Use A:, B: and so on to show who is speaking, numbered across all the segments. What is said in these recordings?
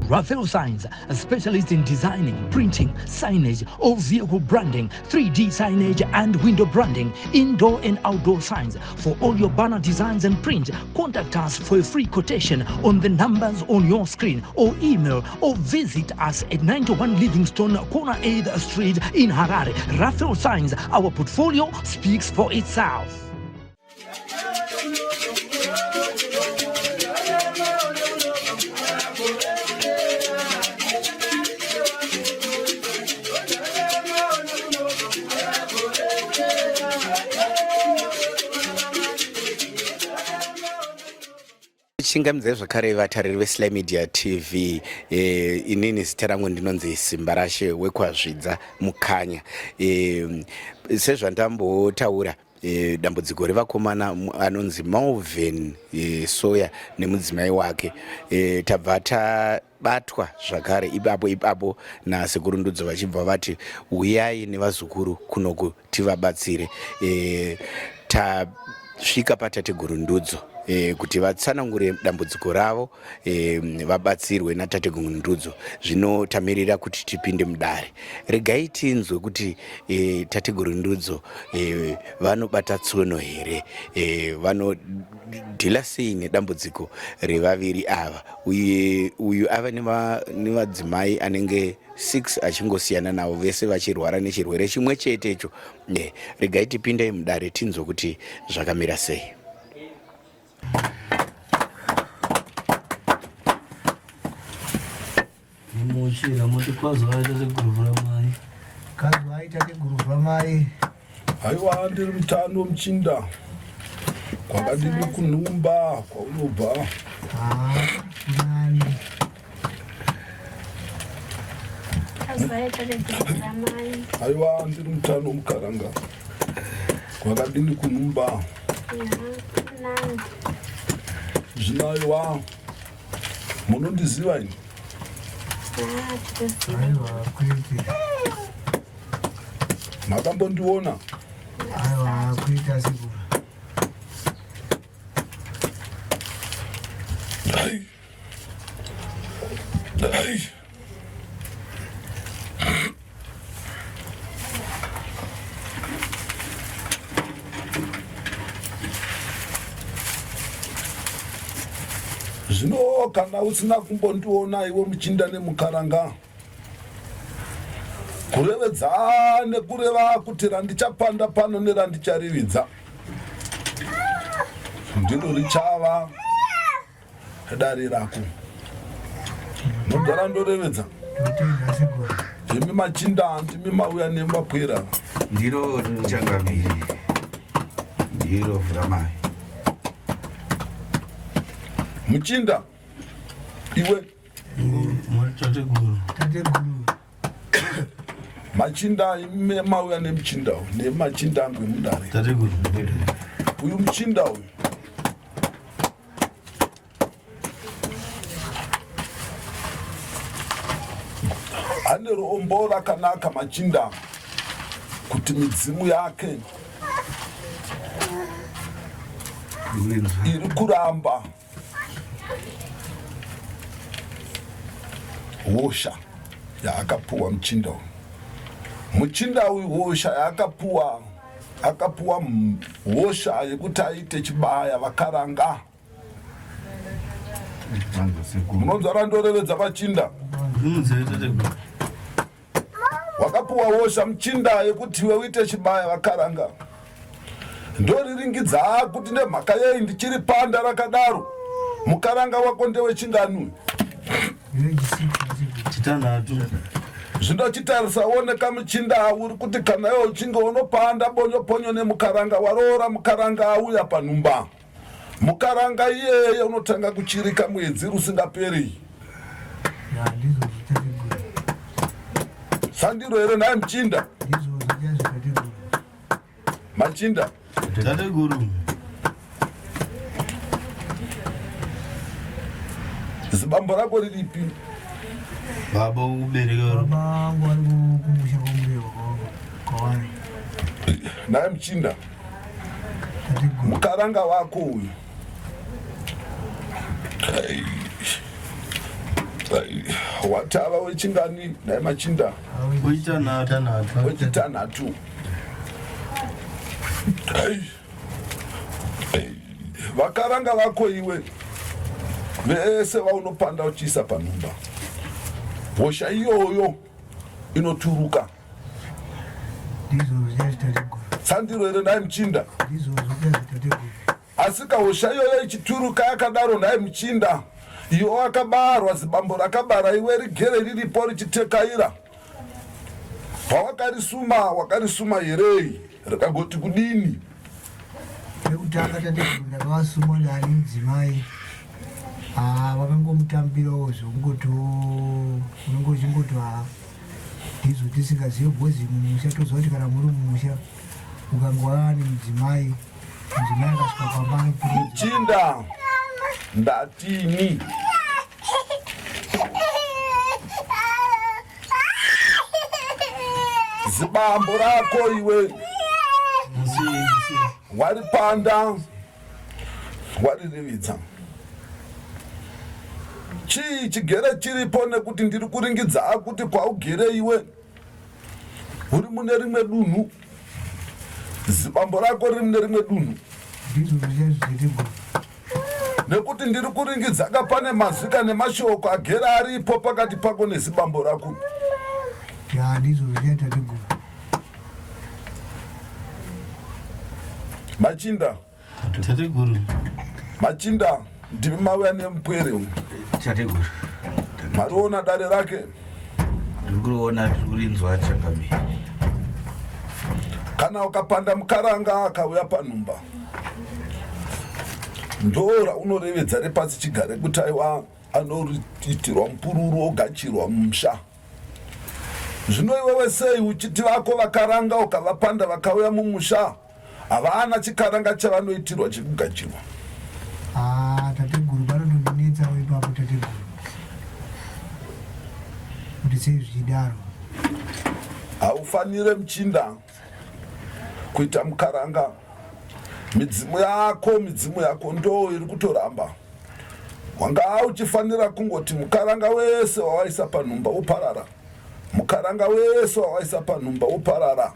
A: Raphael Signs, a specialist in designing, printing, signage, all vehicle branding, 3D signage and window branding, indoor and outdoor signs. For all your banner designs and print, contact us for a free quotation on the numbers on your screen or email or visit us at 91 Livingstone, corner 8th Street in Harare. Raphael Signs, our portfolio speaks for itself.
B: Chingamidzai zvakare vatariri veSly Media TV. E, inini zita rangu ndinonzi Simbarashe wekwaZvidza Mukanya. E, sezvandambotaura e, dambudziko revakomana anonzi Malvin e, Soya nemudzimai wake e, tabva tabatwa zvakare ipapo ipapo nasekuru Ndudzo vachibva vati huyai nevazukuru kunoku tivabatsire e, tasvika patateguru Ndudzo e, kuti vatsanangure dambudziko ravo e, vabatsirwe natateguru Ndudzo. Zvino tamirira kuti tipinde mudare. Regai tinzwe kuti e, tateguru Ndudzo e, vanobata tsono here e, vanodhila sei nedambudziko revaviri ava uye uyu ava nevadzimai anenge 6 achingosiyana navo vese vachirwara nechirwere chimwe chete icho. E, regai tipinde mudare tinzwe kuti zvakamira sei.
C: Muchira muti kwazi waita seguruvu ramai.
D: Kazi waita seguruvu ramai.
E: Haiwa ndiri mutano muchinda. Kwakadini kunhumba kwaunobva?
D: Ah, nani.
E: Haiwa ndiri mutano mukaranga. Kwakadini kunhumba? Zvino aiwa munondiziva ini?
D: Aiwa kwete.
E: Makambondiona?
D: Aiwa kwete asekuru.
E: Ai. Ai. Zvino kana usina kumbondiona iwe muchinda nemukaranga, kurevedza nekureva kuti randichapanda pano nerandicharividza ndiro richava dare rako. Nogara ndorevedza. Imi machinda ndimi mauya nemapwera.
B: Ndiro changamire. Ndiro vhuramai.
E: Muchinda iwe
C: Tateguru.
D: Tateguru.
E: Machinda imi mauya nemuchinda uyu nemachinda angu emudare.
C: Tateguru.
E: Uyu muchinda uyu ane rombo rakanaka machinda kuti midzimu yake iri kuramba hosha yaakapuwa muchinda uyu. Muchinda uyu hosha yaakapuwa akapuwa hosha yekuti aite chibaya vakaranga. Munonzwa randorevedza machinda? Wakapuwa hosha muchinda yekuti iwe uite chibaya vakaranga. Ndoriringidza kuti nemhaka yei ndichiri panda rakadaro. Mukaranga wako ndewechingani uyu?
C: Chitanhatu.
E: Zvinochitarisa woneka muchinda uri kuti kana iwe uchinge unopanda bonyo ponyo nemukaranga waroora mukaranga auya panhumba. Mukaranga iyeye unotanga kuchirika mwedzi rusingaperi. Sandiro here nhai muchinda? Machinda.
C: Tateguru.
E: Zibambo rako riripi?
C: Baba ukubereka.
D: Baba vangu vari kumusha kwaMurewa kwavari.
E: Nhai muchinda. Mukaranga wako uyu. Watava wechingani nhai machinda?
C: Wechitanhatu.
E: Wechitanhatu. Vakaranga vako iwe vese vaunopanda uchiisa panhumba, hosha iyoyo inoturuka. Sandiro here nhai muchinda? Asika hosha iyoyo ichituruka yakadaro nhai muchinda, iwe wakabarwa zibambo rakabara iwe rigere riripo richitekaira. Pawakarisuma wakarisuma herei rikagoti kudini?
D: Pekutanga tateguru ndakavasuma ndani mudzimai ah, vakangomutambirawo zvekungoti unenge uchingoti ah, ndizvo tisingazive bhozi mumusha toziva kuti kana muri mumusha ukange wava nemudzimai mudzimai akasvika pamba anopfuura
E: Muchinda ndatini? Zibambo rako iwe waripanda warirividza. Chii chigere chiripo nekuti ndiri kuringidza akuti kwaugere iwe uri mune rimwe dunhu, zibambo rako riri mune rimwe dunhu. Nekuti ndiri kuringidzaka pane mazwi kana nemashoko agere aripo pakati pako nezibambo rako.
D: Ya, ndizvo zviya tateguru.
E: Machinda.
C: Tateguru.
E: Machinda, ndimi mauya nemupwere uyu.
B: Tateguru.
E: Mariona dare rake?
B: Ndiri kuriona, tiri kurinzwa changamire.
E: Kana ukapanda mukaranga akauya panhumba, ndo raunorevedza repasi chigare kuti aiwa anoriitirwa mupururu ogachirwa mumusha. Zvino iwewe sei uchiti vako vakaranga ukavapanda vakauya mumusha havana chikaranga chavanoitirwa chekugachirwa?
D: Ah, tateguru panotondinetsawo ipapo tateguru, kuti sei zvichidaro?
E: Haufanire muchinda kuita mukaranga. Midzimu yako, midzimu yako ndo iri kutoramba. Wanga uchifanira kungoti mukaranga wese wawaisa panhumba woparara, mukaranga wese wawaisa panhumba woparara.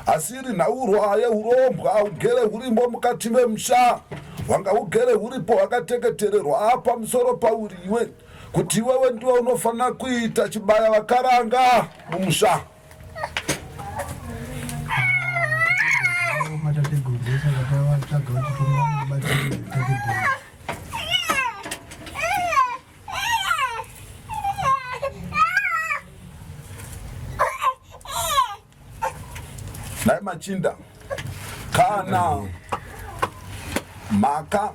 E: Asi iri nhaurwa yehurombwa hugere hurimo mukati memusha, hwanga hugere huripo hwakateketererwa pamusoro pauri iwe, kuti iwewe ndiwe unofanira kuita chibaya vakaranga mumusha.
D: Matateguru ndosaka tavatsvaga kuti tomubatsire tateguru.
E: Nhai machinda, kana mhaka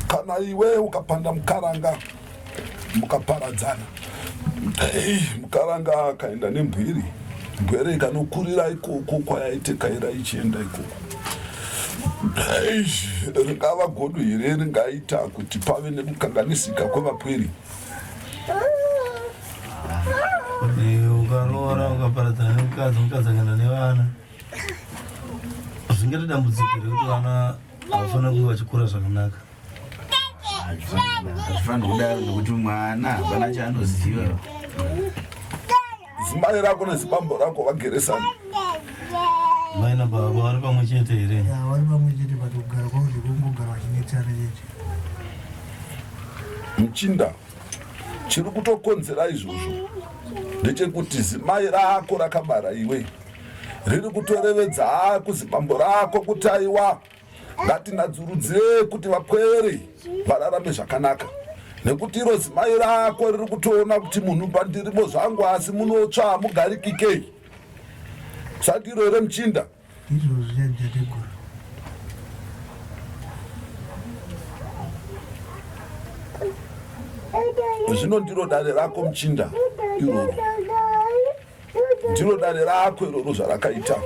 E: kana iwe ukapanda mukaranga mukaparadzana, mukaranga akaenda nembwiri, mbwere ikanokurira ikoko kwayaitekaira ichienda ikoko, ringava godo here ringaita kuti pave nekukanganisika kwevapweri?
C: Ukaroora ukaparadzana nemukadzi, mukadzi akaenda nevana, zvingaita dambudziko rekuti vana havafanira kunge vachikura zvakanaka?
B: Hazvifaniri kudaro nekuti mwana hapana chaanoziva.
E: Zimai rako nezibambo rako vageresani?
C: Mai nababa vari pamwe chete here?
D: Ya, vari pamwe chete, but kugara kwavo ndekungogara vachinetsana chete.
E: Muchinda, chiri kutokonzera izvozvo ndechekuti zimai rako rakabara iwe riri kutorevedza kuzibambo rako kuti aiwa, ngatinadzurudzirei kuti vapwere vararame zvakanaka, nekuti iro zimai rako riri kutoona kuti munhumba ndirimo zvangu asi munotsva hamugarikikei. Sandiro here muchinda?
D: Izvozvo zvichategura.
E: Zvino ndiro dare rako muchinda iroro, ndiro dare rako iroro zvarakaita.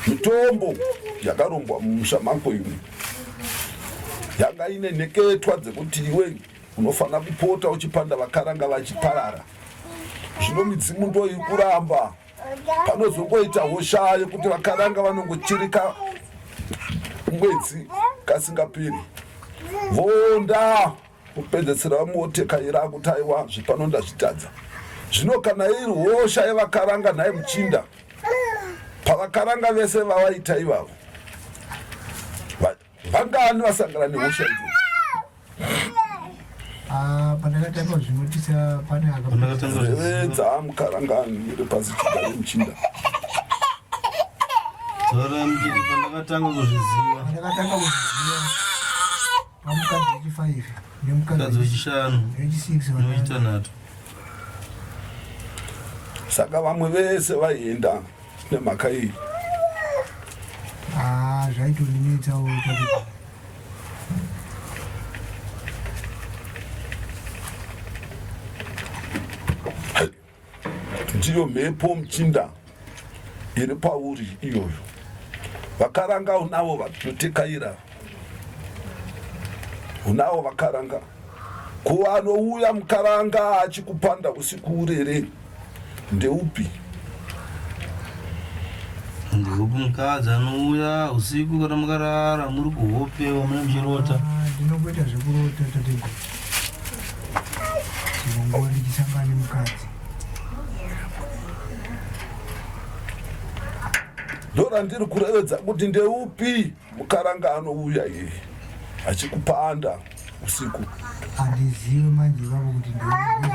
E: Mitombo yakarongwa mumusha mako imwe yanga ine nheketwa dzekuti iwe unofanira kupota uchipanda vakaranga vachiparara. Zvino midzimu ndo iri kuramba, panozongoita hosha yekuti vakaranga vanongochirika mwedzi kasingaperi vonda. Kupedzesera vamotekaira akuti aiwa zvipano ndazvitadza. Zvino kana iri hosha yevakaranga nhai muchinda, pavakaranga vese vavaita ivavo vangani vasangana nehosha idzodzo?
D: Ah, pandakatanga zvinotisa pane
E: akarevedza mukaranga iri pasi chigare muchinda.
C: Pandakatanga kuzviziva
D: pandakatanga kuzviziva pamukadzi wechifive
C: nemukadzi wechishanu
D: newechi6
C: newechitanhatu.
E: Saka vamwe vese vaienda nemhaka iyi.
D: Ah, zvaitondinetsawo tateguru.
E: Ndiyo mhepo muchinda iri pauri iyoyo. Vakaranga unavo vatotekaira unavo vakaranga. Ko anouya mukaranga achikupanda usiku urere ndeupi?
C: Ndeupi mukadzi anouya usiku kana makarara muri kuhope wamune muchirota?
D: Ah, ndinongoita zvekurota tateguru. Dzimwe nguva ndichisangana nemukadzi.
E: Ndorandiri kurevedza kuti ndeupi mukaranga anouya iye achikupanda usiku.
D: Handizive manje ipapo kuti ndeupi,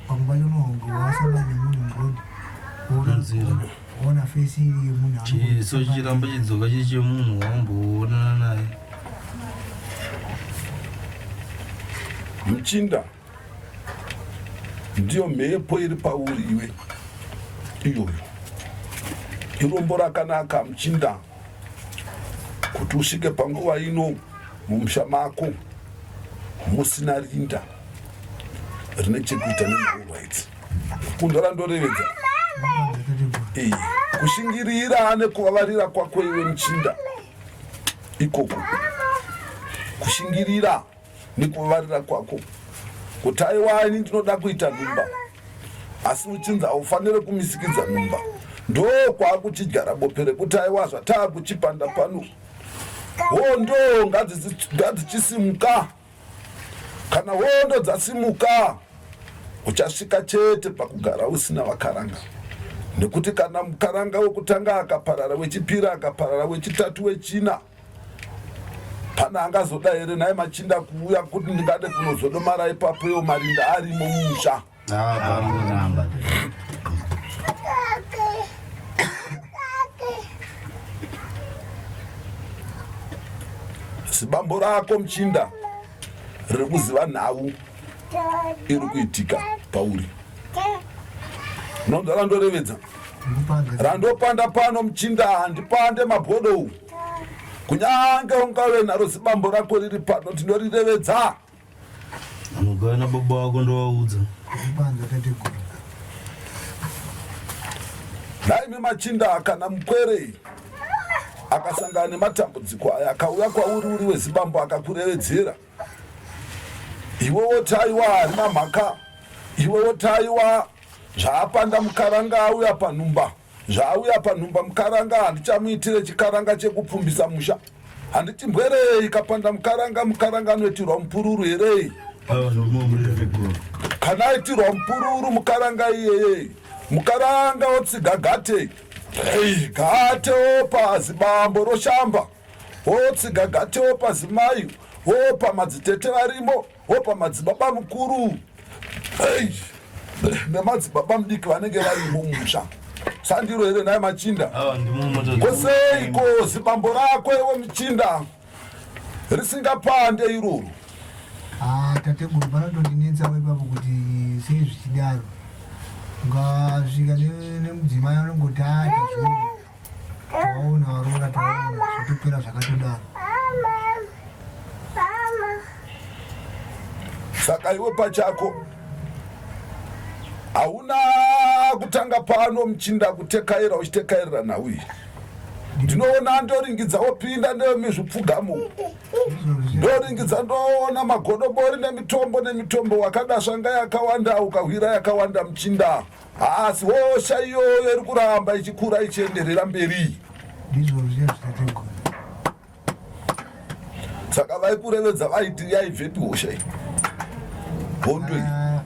D: pamwe pacho unonge wasangana nemunhu muroad
C: Munzira.
D: woona fesi iri yemunhu
C: Chiso chichiramba chidzoka chiri chemunhu waumboonana naye.
E: Muchinda, ndiyo mhepo iri pauri iwe iyoyo. Irombo rakanaka muchinda kuti usvike panguva ino mumusha mako musina rinda rine chekuita nenhaurwa idzi. Kundwa randorevedza iyi kushingirira nekuvavarira kwako iwe muchinda ikoko, kushingirira nekuvavarira kwako kuti aiwa ini ndinoda kuita nhumba, asi uchinzi haufanire kumisikidza nhumba, ndo kwakuchidyara bope rekuti aiwa zvataakuchipanda pano hondo ngadzichisimuka. Kana hondo dzasimuka uchasvika chete pakugara usina vakaranga, nekuti kana mukaranga wekutanga akaparara, wechipiri akaparara, wechitatu, wechina, pane angazoda here nhai machinda kuuya kuti ndingade kunozodomara ipapo iwo marinda arimo mumusha? Zibambo rako muchinda riri kuziva nhau iri kuitika pauri. Unonzwa randorevedza randopanda pano muchinda, handipande mabhodo kunyange ungave naro zibambo rako riri pano, tinorirevedza.
C: Anogara nababa wako ndovaudza.
D: Kupanza tateguru.
E: Naimi machinda, kana mukwere akasangana nematambudziko aya akauya kwauri uri wezibambo akakurevedzera, iwe woti aiwa harina mhaka, iwe woti aiwa zvaapanda mukaranga auya panhumba, zvaauya panhumba mukaranga handichamuitire chikaranga chekupfumbisa musha, handiti mbwerei kapanda mukaranga, mukaranga anoitirwa mupururu here? Kana aitirwa mupururu mukaranga iyeye, mukaranga otsiga gate, gate opa zibambo roshamba, otsiga gate opa zimai, opa madzitete varimo, opa madzibaba mukuru nemadzibaba mudiki vanenge varimo mumusha. Sandiro here nhai machinda? Koseiko zibambo rako iwe muchinda risingapande iroro?
D: Ah, tateguru, panotondinetsawo ipapo kuti sei zvichidaro. Ungasvika nemudzimai anongoti aa tazviona, tawaona varoora, tawaona, zvotopera zvakatodaro.
E: Saka iwe pachako hauna kutanga pano muchinda kutekaira uchitekairira nhau iyi. Ndinoona ndoringidza wopinda nemizvipfugamo, ndoringidza ndoona magodobori nemitombo nemitombo, wakadasvanga yakawanda, ukahwira yakawanda muchinda, asi hosha iyoyo iri kuramba ichikura ichienderera mberi.
D: Ndizvo zviya zvitateguru.
E: Saka vaikurevedza vaiti yaibvepi hosha iyi? Hondo iyi.
D: Ah,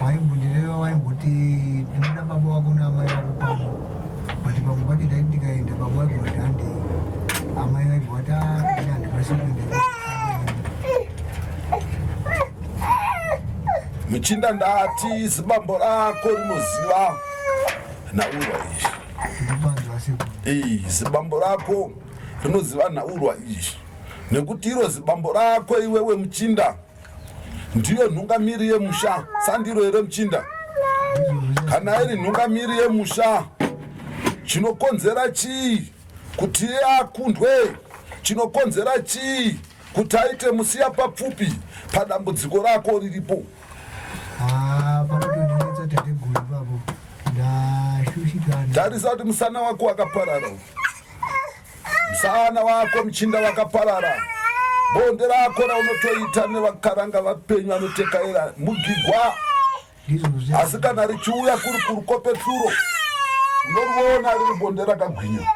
D: Waimbondireva waimboti ndinoda baba wako naamai vako pano. But pamwe pacho ndaiti ndikaenda baba vaibva vati handei. Amai vaibva vati "Ah, ini handikwanisi kuenda.
E: Muchinda ndati zibambo rako rinoziva nhaurwa iyi.
D: Ndikupanzwa sekuru.
E: Iyi zibambo rako rinoziva nhaurwa iyi. Nekuti iro zibambo rako iwewe muchinda ndiyo nhungamiri yemusha sandiro here muchinda? Kana iri nhungamiri yemusha chinokonzera chii kuti iye akundwe? Chinokonzera chii kuti aite musiya papfupi padambudziko rako riripo?
D: Ah, panotondinetsa tateguru ipapo. Ndashushikana.
E: Tarisa kuti musana wako wakaparara uyu. Musana wako muchinda wakaparara. Bonde rako raunotoita nevakaranga vapenyu vanotekaira mugigwa. Asi kana richiuya kuri kurukope tsuro unoriona riri bonde rakagwinya.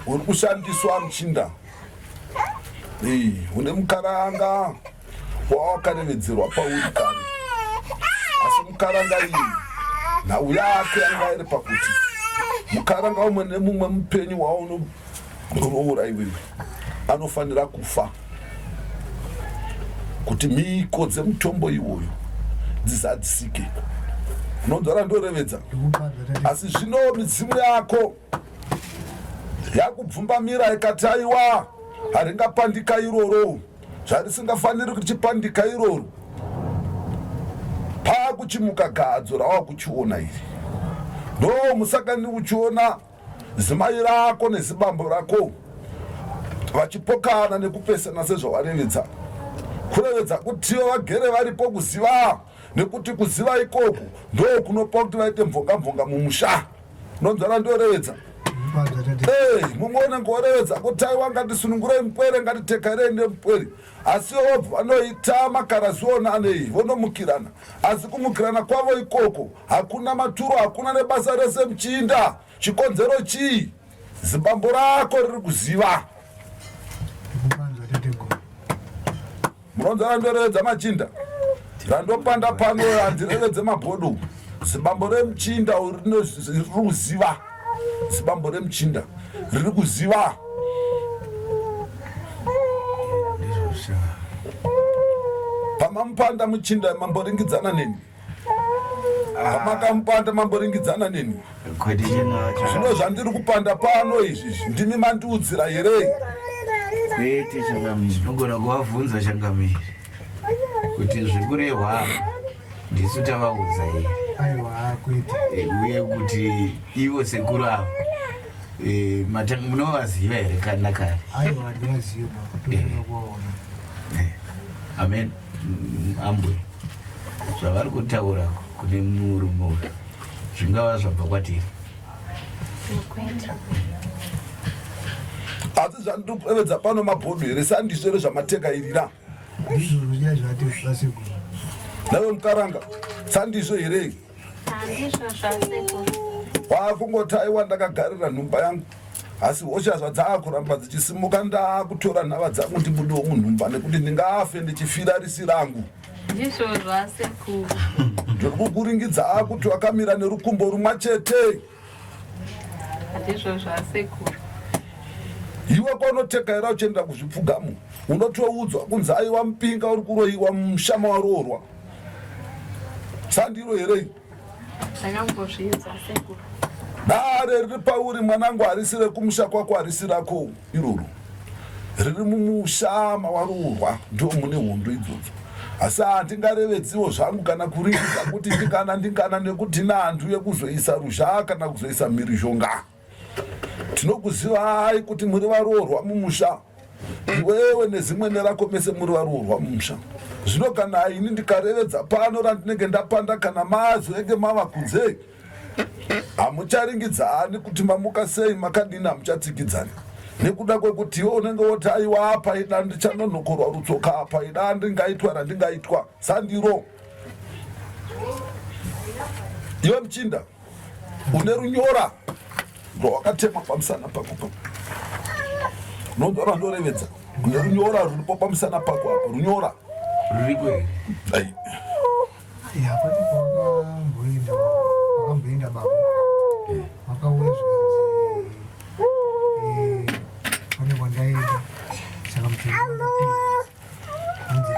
E: Uri kushandiswa muchinda. Une mukaranga wawakarevedzerwa pauri kare. Asi mukaranga iyi nhau yake yanga iri pakuti mukaranga umwe nemumwe mupenyu waunoroora iwewe anofanira kufa kuti mhiko dzemutombo iwoyo dzizadzisike. Unonzwa randorevedza? Asi zvino midzimu yako yakubvumbamira ikati aiwa haringapandika iroro zvarisingafaniri kuchipandika iroro paakuchimuka gadzo rawakuchiona iri ndo musakani uchiona zimai rako nezibambo rako vachipokana nekupesana sezvawarevedza kurevedza kutivo vagere varipo kuziva nekuti kuziva ikoku ndo kunopa kuti vaite mvonga mvonga mumusha unonzwa randorevedza Hey, mumwe unenge worevedza kuti aiwa ngatisunungurei mupwere ngatitekairei nemupwere asi vobva vanoita makaraziona anei vonomukirana asi kumukirana kwavo ikoko hakuna maturo hakuna nebasa rese muchinda chikonzero chii zibambo rako riri kuziva Munonzwa randorevedza machinda randopanda pano handirevedze mabhodo zibambo remuchinda riri kuziva zibambo remuchinda riri kuziva pamamupanda muchinda mamboringidzana neni pamakamupanda mamboringidzana neni zvino zvandiri kupanda pano izvi ndimi mandiudzira here
C: kwete changamire tinogona kuvabvunza changamire kuti zvikurehwa ndisu tavaudza here
D: aiwa kwete
C: eh, uye kuti ivo sekuru avo eh, munovaziva here kare nakare
D: aiwa ndinovaziva totoda kuvaona
C: eh, amen ambwe zvavari kutaura kune murume uyu zvingava zvabva kwatiri
E: asi zvandiri kurevedza pano mabhodho here sandizvo here zvamatekairira naiwe mukaranga sandizvo here Kwakungoti aiwa ndakagarira nhumba yangu asi hosha zvadzaakuramba dzichisimuka ndaakutora nhava dzangu ndibudewo munhumba nekuti ndingafe ndichifira risi rangu.
F: Ndizvo zvasekuru.
E: Ndiri kukuringidza akuti wakamira nerukumbo rumwa chete.
F: Ndizvo zvasekuru.
E: Iwe kwaunotekaira uchienda kuzvipfugamo unotoudzwa kunzi aiwa mupinga uri kuroiwa mumusha mawaroorwa. Sandiro here?
F: Ndakambozvinzwa sekuru.
E: Dare riri pauri mwanangu harisi rekumusha kwako harisi rako iroro. Riri mumusha mawaroorwa ndio mune hondo idzodzo. Asi handingarevedziwo zvangu kana kuringidza kuti ndingana ndingana nekuti nandu yekuzoisa ruzha kana kuzoisa mhirizhonga. Tinokuzivai kuti muri varoorwa mumusha. Iwewe nezimwene rako mese muri varoorwa mumusha. Zvino kana ini ndikarevedza pano randinenge ndapanda kana mazenge mava kunze hamucharingidzani kuti mamuka sei makadini hamuchatsikidzani nekuda kwekuti iwe unenge woti aiwa apa ida ndichanonokorwa rutsoka apa ida ndingaitwa randingaitwa sandiro iwe muchinda. Une runyora rwawakatemwa pamusana pako pa unonzwa rwandorevedza une runyora ruripo pamusana pako apa runyora
B: ruriko here?
E: Ai.
D: Ya, pane pawakamboenda wakamboenda baba vakauya zvikanzi eh, pane kwandaenda saka mutengo wakapiwa hanzi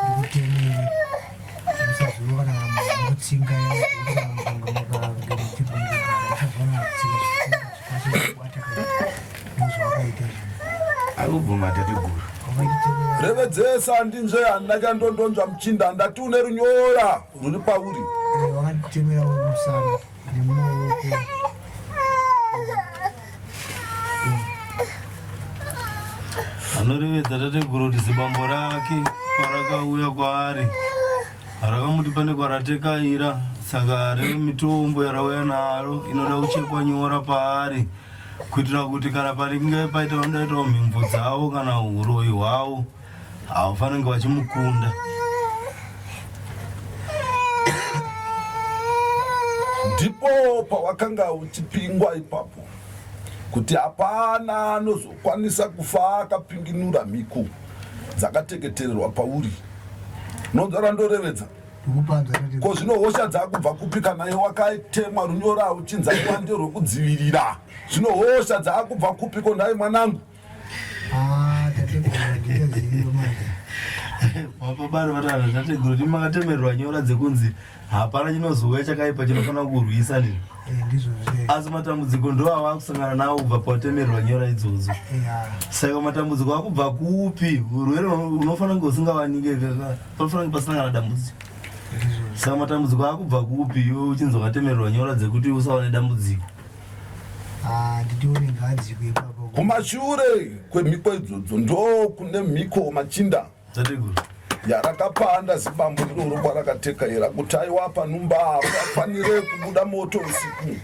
D: ndikuti ndikutemere musaziva kana mukutsinga kana muchibungugara musaziva kutsinga zvikwanise kubata kana ndozvawakaita zvinhu
B: Akubvuma tateguru.
D: wakachitemera.
E: Revedzesa ndinzve, handina chandondonzva muchinda, ndati une runyora ruri pauri.
D: Vakanditemera mumusana nemumaoko.
C: Anorevedza tateguru kuti zibambo rake parakauya kwaari rakamuti pane kwaratekaira, saka rine mitombo yarauya naro inoda kuchekwa nyora paari kuitira kuti kana paringe paita vanodaitawo mhimbo dzavo kana uroyi hwavo havafanenge vachimukunda.
E: Ndipo pawakanga uchipingwa ipapo kuti hapana anozokwanisa kufa akapinginura mhiko dzakateketererwa pauri. Unonzwa randorevedza?
D: Ndikupanzwa tateguru.
E: Ko zvino hosha dzakubva kupi kana iwe wakaitemwa runyora uchinzi aiwa nderwekudzivirira? Zvino hosha dzakubva kupi ko nhai mwanangu?
D: Ah, tateguru, handichazivi manje.
C: Wapabari vatana tateguru, kuti makatemererwa nyora dzekunzi hapana chinozouya chakaipa chinofanira kurwisa ndizvo?
D: Eh, ndizvo zve.
C: Asi matambudziko ndo ava kusangana nawo kubva pawatemererwa nyora idzodzo.
D: Ya.
C: Saka matambudziko akubva kupi? Urwere unofanira kunge usingawanike, panofanira kunge pasina kana dambudziko.
D: Ndizvo.
C: Saka matambudziko akubva kupi iwe uchinzi wakatemererwa nyora dzekuti usawane dambudziko?
D: Ah, nditione ngadziko ipapo.
E: Kumashure kwemhiko idzodzo ndo kune mhiko machinda
C: Tateguru.
E: Yarakapanda zibambo iroro kwarakatekaira kuti aiwa panhumba hapafanire kubuda moto usiku,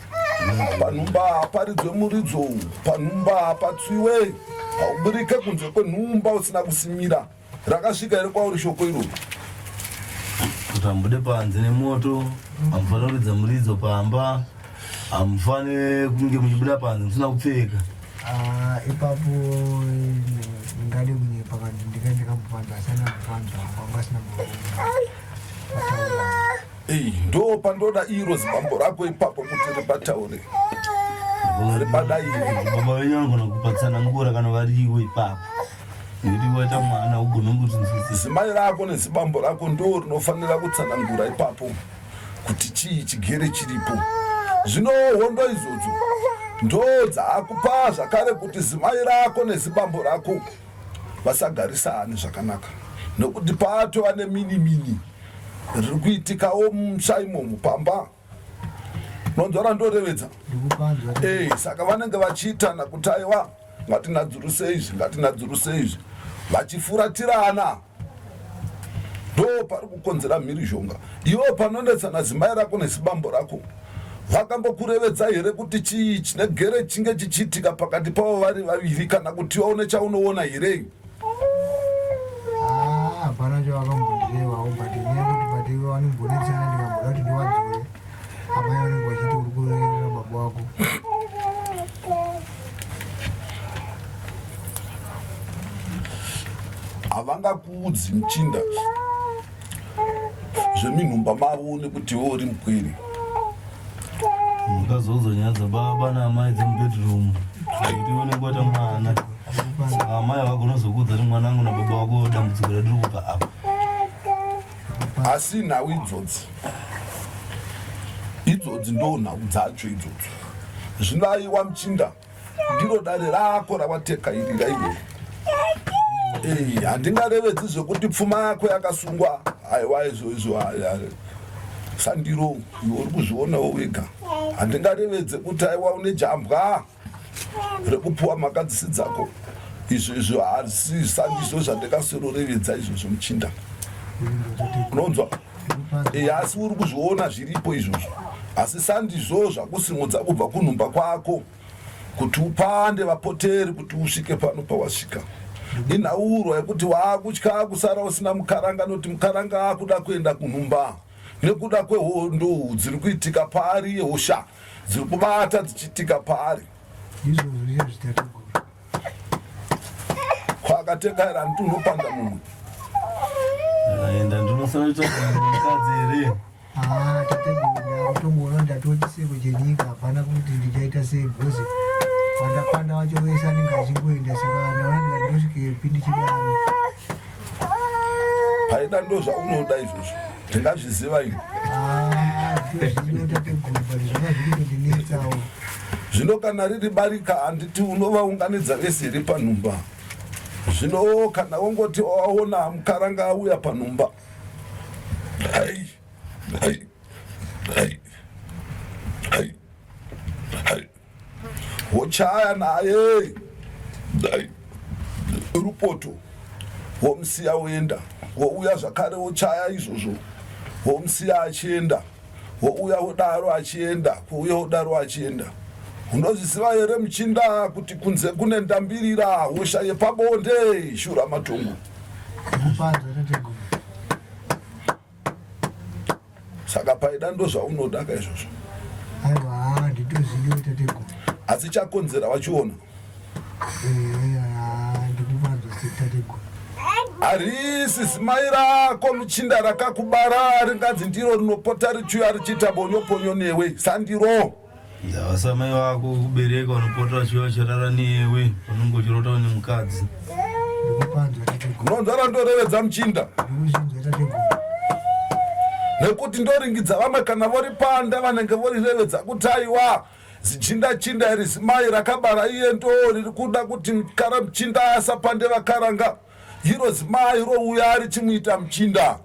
E: panhumba haparidzwe muridzo, panhumba hapatswiwe, hauburike kunze kwenhumba usina kusimira. Rakasvika here kwauri shoko iroro?
C: Kuti hamubude panze nemoto, hamufanira kuridza muridzo pamba, hamufanire kunge muchibuda panze musina kupfeka.
D: Ah, ipapo ndingade kunyepa kana ndinga ndikambopanzwa, asina kupanzwa wanga asina mataura.
E: Ei, ndo pandoda iro zibambo rako ipapo kuti ripataure, ripadai.
C: Baba venyu vanogona kupatsanangura kana variwo ipapo, nekuti waita mwana ugona kungotinzwisisa.
E: Zimai rako nezibambo rako ndo rinofanira kutsanangura ipapo kuti chii chigere chiripo. Zvino hondo idzodzo ndo dzaakupa zvakare kuti zimai rako nezibambo rako vasagarisane zvakanaka, nokuti patova nemini mini riri kuitikawo mumusha imomo pamba. Nonzwa randorevedza?
D: Ndikupanzwa.
E: Saka vanenge vachiitana kuti aiwa, ngatinadzuruse izvi, ngatinadzuruse izvi, vachifuratirana. Ndo pari kukonzera mhirizhonga. Iwo panonetsana zimai rako nezibambo rako, vakambokurevedza here kuti chii chinegere chinge chichiitika pakati pavo vari vaviri, kana kuti waone chaunoona here?
D: Ah, hapana chavakambondirevawo, but nyaya yekuti but ivo vanombonetsana, ndikamboda kuti ndiwadzore, amai vanenge vachiti uri kureverera baba wako.
E: Havangakuudzi muchinda zveminhumba mavo nekuti iwe uri mukwiri.
C: Mukazodzwa nyaya dzababa naamai dzemubedroom kuti ione kuata mwana, saka amai havagona kuzokuudza kuti mwanangu nababa wako dambudziko radiri kubva apa.
E: Asi nhau idzodzi idzodzi ndo nhau dzacho idzodzo. Zvino aiwa muchinda, ndiro dare rako rawateka iri raiwe. Handingarevedzi zvekuti pfuma yako yakasungwa, aiwa, izvo izvo sandiro, iwe uri kuzvionawo wega. Handingarevedze kuti aiwa une jambwa rekupuwa mhaka dzisi dzako, izvo izvo hasi sandizvo zvandingaserorevedza izvozvo muchinda. Unonzwa? Asi uri kuzviona zviripo izvozvo, asi sandizvo zvakusimudza kubva kunhumba kwako kuti upande vapoteri kuti usvike pano pawasvika. Inhaurwa yekuti waakutya kusara usina mukaranga, noti mukaranga akuda kuenda kunhumba. nekuda kwehondo dziri kuitika paari, hosha dziri kubata dzichiitika paari.
D: Ndizvozvo chaizvo tateguru.
E: Kwakateka here handiti unopanda mumwe?
C: Enda ndinosara kutsvaga mukadzi here?
D: Ah, tateguru ndakutongoona ndatoti seko chenyika hapana kuti ndichaita sei because wandapanda wacho wese anenge achingoenda saka ndaona ndikati ndosvikepi ndichidaro.
E: Paida ndozvaunoda izvozvo ndingazviziva ini.
D: Ah, ndozvido tateguru but zvanga zviri kutondinetsawo.
E: Zvino kana riri barika handiti unovaunganidza vese here panhumba? Zvino kana wongoti waona mukaranga auya panhumba. Ai, ai, ai, ai, ai. Wochaya naye ai, rupoto womusiya woenda wouya zvakare wochaya izvozvo womusiya achienda wouya wodaro achienda kuuya wodaro achienda unozviziva here muchinda kuti kunze kune ndambirira hosha yepabonde shura matongo saka paida ndozvaunoda ka izvozvo
D: aiwa handitozivi tateguru
E: asi chakonzera wachiona
D: ndikupanzwa tateguru
E: harisi zimai rako muchinda rakakubara ringanzi ndiro rinopota richiuya richiita bonyoponyo newe sandiro
C: Ndavasa mai vako kubereka vanopota vachiuya vachirara newe unenge uchirota une mukadzi.
D: Ndikupanzwa tateguru.
E: Unonzwa randorevedza muchinda.
D: Ndikuzvinzwa tateguru.
E: Nekuti ndoringidza vamwe kana voripanda vanenge vorirevedza kuti aiwa zichinda chinda iri zimai rakabara iye ndo riri kuda kuti kara muchinda asapande vakaranga. Iro zimai rouya richimuita muchinda.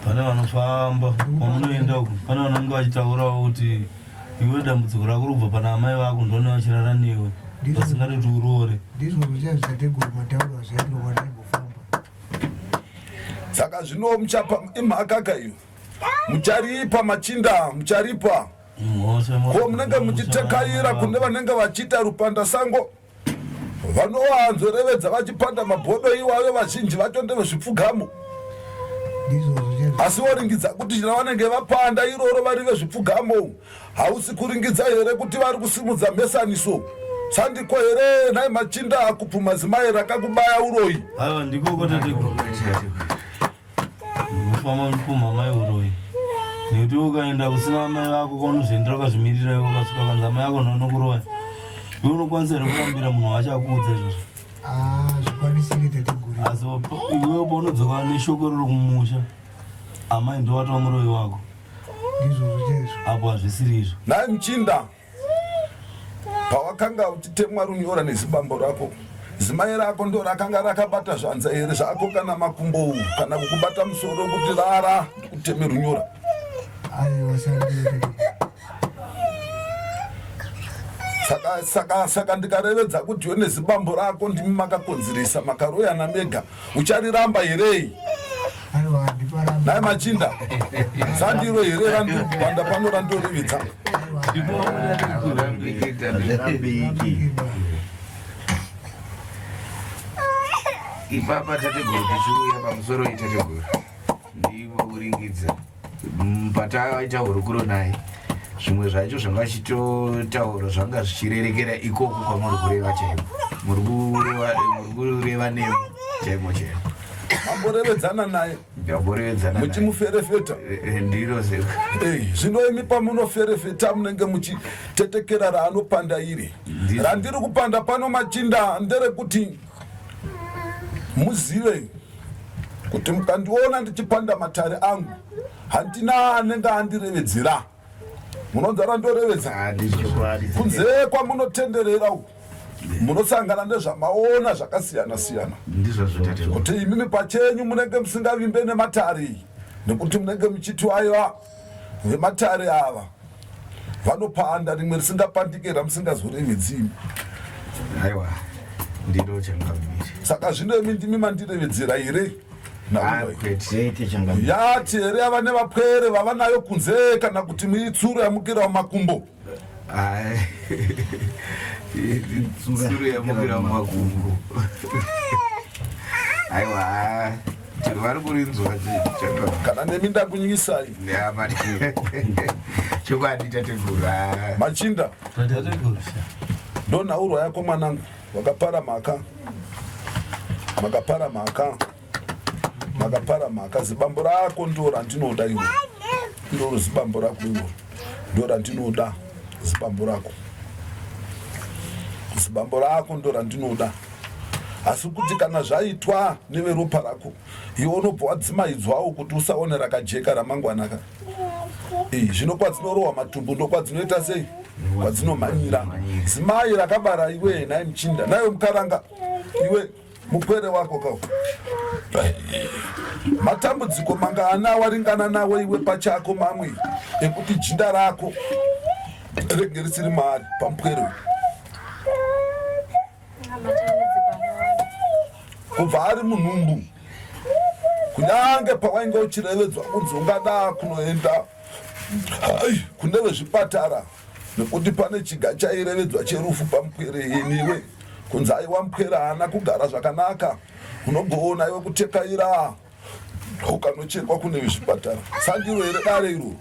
C: Pane vanofamba kwamunoenda uku, pane vanenge vachitaurawo kuti iwe dambudziko rako rikubva pana amai vako ndone vachirara newe vasingatoti uroore.
D: Ndizvo zvicha zvitateguru matauro azvaitwa kwandaimbofamba.
E: Saka zvino muchapa imhaka ka iyo. Mucharipa machinda, mucharipa. Ko munenge muchitekaira kune vanenge vachiita rupandasango. Vanowanzorevedza vachipanda mabhodo iwayo vazhinji vacho ndevezvipfugamo. Asi woringidza kuti ravanenge vapanda iroro vari vezvipfugamo hausi kuringidza here kuti vari kusimudza mhesaniso? Sandiko here nhai machinda akupumha zimai rakakubaya uroyi?
C: Aiwa ndikoko tateguru. Unofamba uchipumha mai uroyi nekuti ukaenda kusina amai vako kwaunozoendera ukazvimirira iwe ukasvika kanzi amai ako ndonokuroya iwe unokwanisa here kurambira munhu wacho akuudza izvozvo
D: ah, zvikwanisike tateguru
C: asi iwewe paunodzoka neshoko riri kumusha amai ndovatova muroyi wako
D: ndizvozvo chaizvo
C: apo hazvisiri izvo
E: nhai muchinda Pawakanga uchitemwa runyora nezibambo rako, zimai rako ndorakanga rakabata zvanza here zvako kana makumbo kana kukubata musoro kuti rara ndikuteme runyora?
D: Aiwa,
E: saka saka saka ndikarevedza kuti iwe nezibambo rako ndimi makakonzeresa makaroyana mega uchariramba herei nhai machinda sandiro here randiri kupanda pano randorividza
B: ipapa tateguru tichiuya pamusoro itateguru ndivo kuringidza mm, pataita hurukuro naye zvimwe zvacho zvanga achitotaura zvanga zvichirerekera ikoko kwamuri kureva chaiko muri kureva nemo chaimo chaimo
E: mamborevedzana naye
B: ndamborevedzana
E: muchimuferefeta
B: eh, eh, ndiro
E: eh, zvino imi pamunoferefeta munenge muchitetekera raanopanda iri randiri kupanda pano machinda nderekuti muzive kuti mukandiona ndichipanda matare angu handina anenge andirevedzera munonzwa randorevedza kunze kwamunotenderera uku munosangana nezvamaona zvakasiyana siyana kuti imimi pachenyu munenge musingavimbe nematare nekuti munenge muchiti aiwa vematare ava vanopanda rimwe risingapandike ramusingazorevedzi imi
B: aiwa ndiro changamire
E: saka zvino imi ndimi mandirevedzera here yati here ava nevapwere vava nayo kunze kana kuti muitsuro yamukira mumakumbo
B: tsuro yamukira mumakumbo aiwa
G: Vari kurinzwa.
E: Kana nemi ndakunyisai.
G: Chokwadi tateguru.
E: Machinda. Ndonhaurwa yako mwanangu, wakapara mhaka. Makapara mhaka. Makapara mhaka. Zibambo rako ndo randinoda iwe. Ndoro zibambo rako iwe. Ndo randinoda zibambo rako. Zibambo rako ndo randinoda. Asi kuti kana zvaitwa neveropa rako, iwe unobva wadzimaidzwawo kuti usaone rakajeka ramangwana ka. Zvino kwadzinorohwa matumbu ndokwadzinoita sei? Kwadzinomhanyira. Zimai rakabara iwe nhai muchinda, naiwe mukaranga iwe mupwere wako kawo. Matambudziko mangana waringana nawo iwe pachako mamwe ekuti jinda rako renge risiri maari pamupwere uyu. Kubva ari munhumbu, kunyange pawainge uchirevedzwa kunzi ungada kunoenda kune vezvipatara nekuti pane chiga chairevedzwa cherufu pamupwere yeniwe, kunzi aiwa mupwere haana kugara zvakanaka, unogoona iwe kutekaira ukanochekwa kune vezvipatara. Sandiro here dare iroro?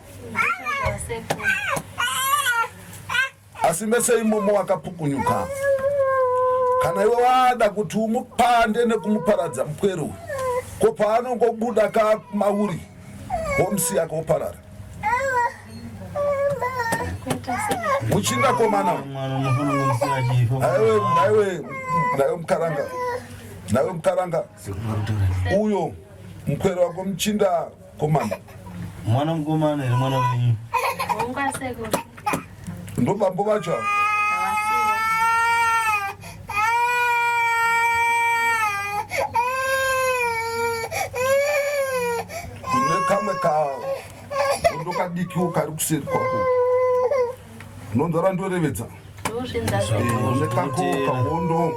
E: Asi mese imomo wakapukunyuka. Kana iwe wada kuti umupande nekumuparadza mupwere uyu, ko paanongobuda ka mauri womusiya koparara. Muchinda komana. Naiwe naiwe naiwe mukaranga. Naiwe mukaranga. Uyo mupwere wako muchinda komana.
C: Mwana mukomana here mwana wenyu?
E: Ndo bambo vacho ava. Kune kamwe ka ndo kadikiwo kari kuseri kwako. Unonzwa randorevedza? Une kako kahondo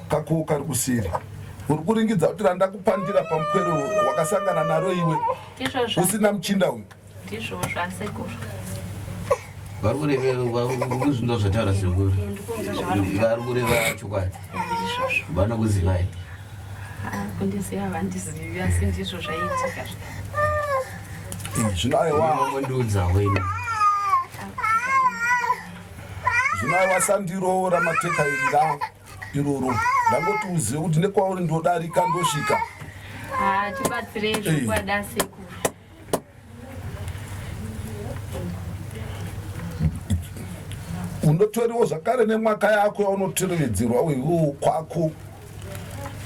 E: kako kari kuseri. Uri kuringidza kuti randakupandira pamupwere wakasangana naro iwe usina muchinda uyu.
F: Ndizvo zvasekuru.
G: Vari kureva kuzvinzwa zvataura sekuru. Vari kureva chokwadi. Vanokuzivai.
F: Kundiziva vandizivi asi ndizvo zvaiitika.
E: Zvino aiwa.
G: Unondiudzawo ini.
E: Zvino aiwa sandiro ramateka iri iroro. Ndangoti uzive kuti nekwauri ndodarika ndosvika.
F: Ah, tibatsirei zvokwadi asekuru.
E: Unotoriwo zvakare nemwaka yako yaunoterevedzerwa iwewo kwako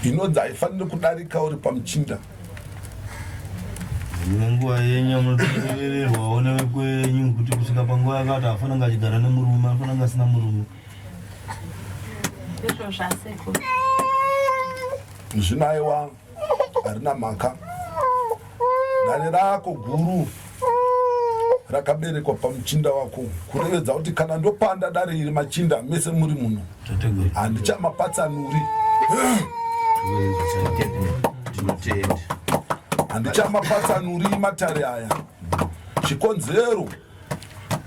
E: inonzi haifaniri kudarika uri pamuchinda.
C: Nenguva yenyu munotorevererwawo nevekwenyu kuti kusvika panguva yakati hafanira kunge achigara nemurume, anofanira kunge asina murume.
F: Ndizvo zvasekuru.
E: Zvino aiwa harina mhaka. Dare rako guru rakaberekwa pamuchinda wako kurevedza kuti kana ndopanda dare iri machinda mese muri muno handichamapatsanuri. Handichamapatsanuri matare aya. Chikonzero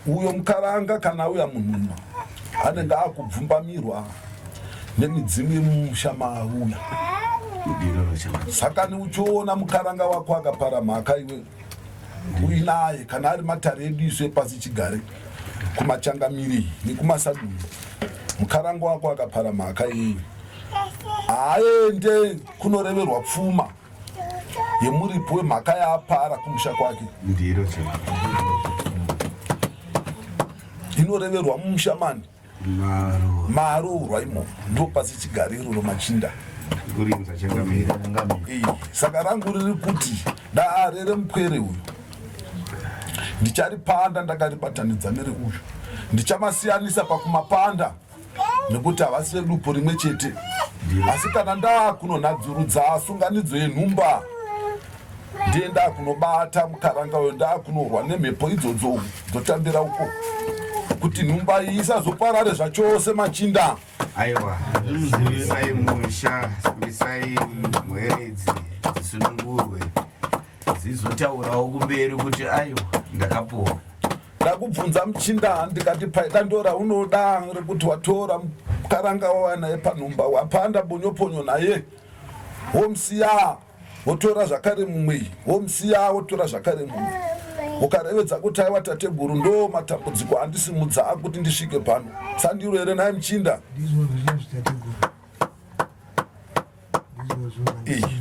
E: uyo mukaranga kana auya munhuma anenge akubvumbamirwa nemidzimu yemumusha maauya. Saka uchiona mukaranga wako akapara mhaka iwe uinaye kana ari matare edu isu epasi chigare kumachangamiri nekumasadunhu, mukaranga wako akapara mhaka iwe haaende kunoreverwa pfuma yemuripo wemhaka yaapara kumusha kwake.
G: Ndiro
E: inoreverwa mumusha mani maroorwa imomo, ndo pasi chigare iroro machinda. Saka rangu riri kuti dare remupwere uyu ndicharipanda ndakaribatanidza nere uyu, ndichamasiyanisa pakumapanda nekuti havasi vedupo rimwe chete. Asi kana ndakunonhadzurudza sunganidzo yenhumba, ndiye ndakunobata mukaranga uyo, ndakunorwa nemhepo idzodzo dzotambira uko kuti nhumba iyi isazoparare zvachose machinda.
G: Aiwa, simbisai musha, simbisai mweredzi dzisunungurwe dzizotaurawo kumberi kuti aiwa ndakapuwa.
E: Ndakubvunza muchinda ndikati paida ndora unoda rekuti watora mukaranga wauya naye panhumba, wapanda bonyoponyo naye womusiya. Wotora zvakare mumwe, womusiya, wotora zvakare mumwe. Ukarevedza kuti aiwa tateguru ndo matambudziko andisimudza akuti ndisvike pano. Sandiro here nhai muchinda?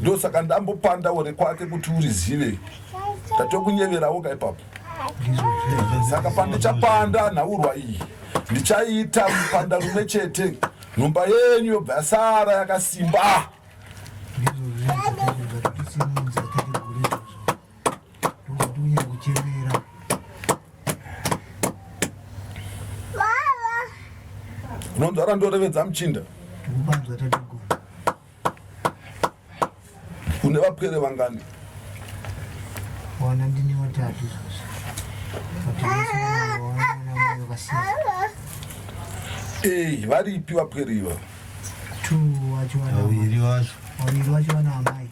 E: Ndosaka ndambopandawo rekwake kuti urizive. Ndatokunyeverawo ka ipapo. Saka pandichapanda nhaurwa iyi ndichaita mupanda rumwe chete, nhumba yenyu yobva yasara yakasimba. Unonzwa randorevedza muchinda? Une vapwere vangani?
D: Wana ndine watatu izvozvo.
E: Ei, varipi vapwere iva?
D: Two wacho wana
C: Vaviri vacho.
D: Vaviri vacho wana amai.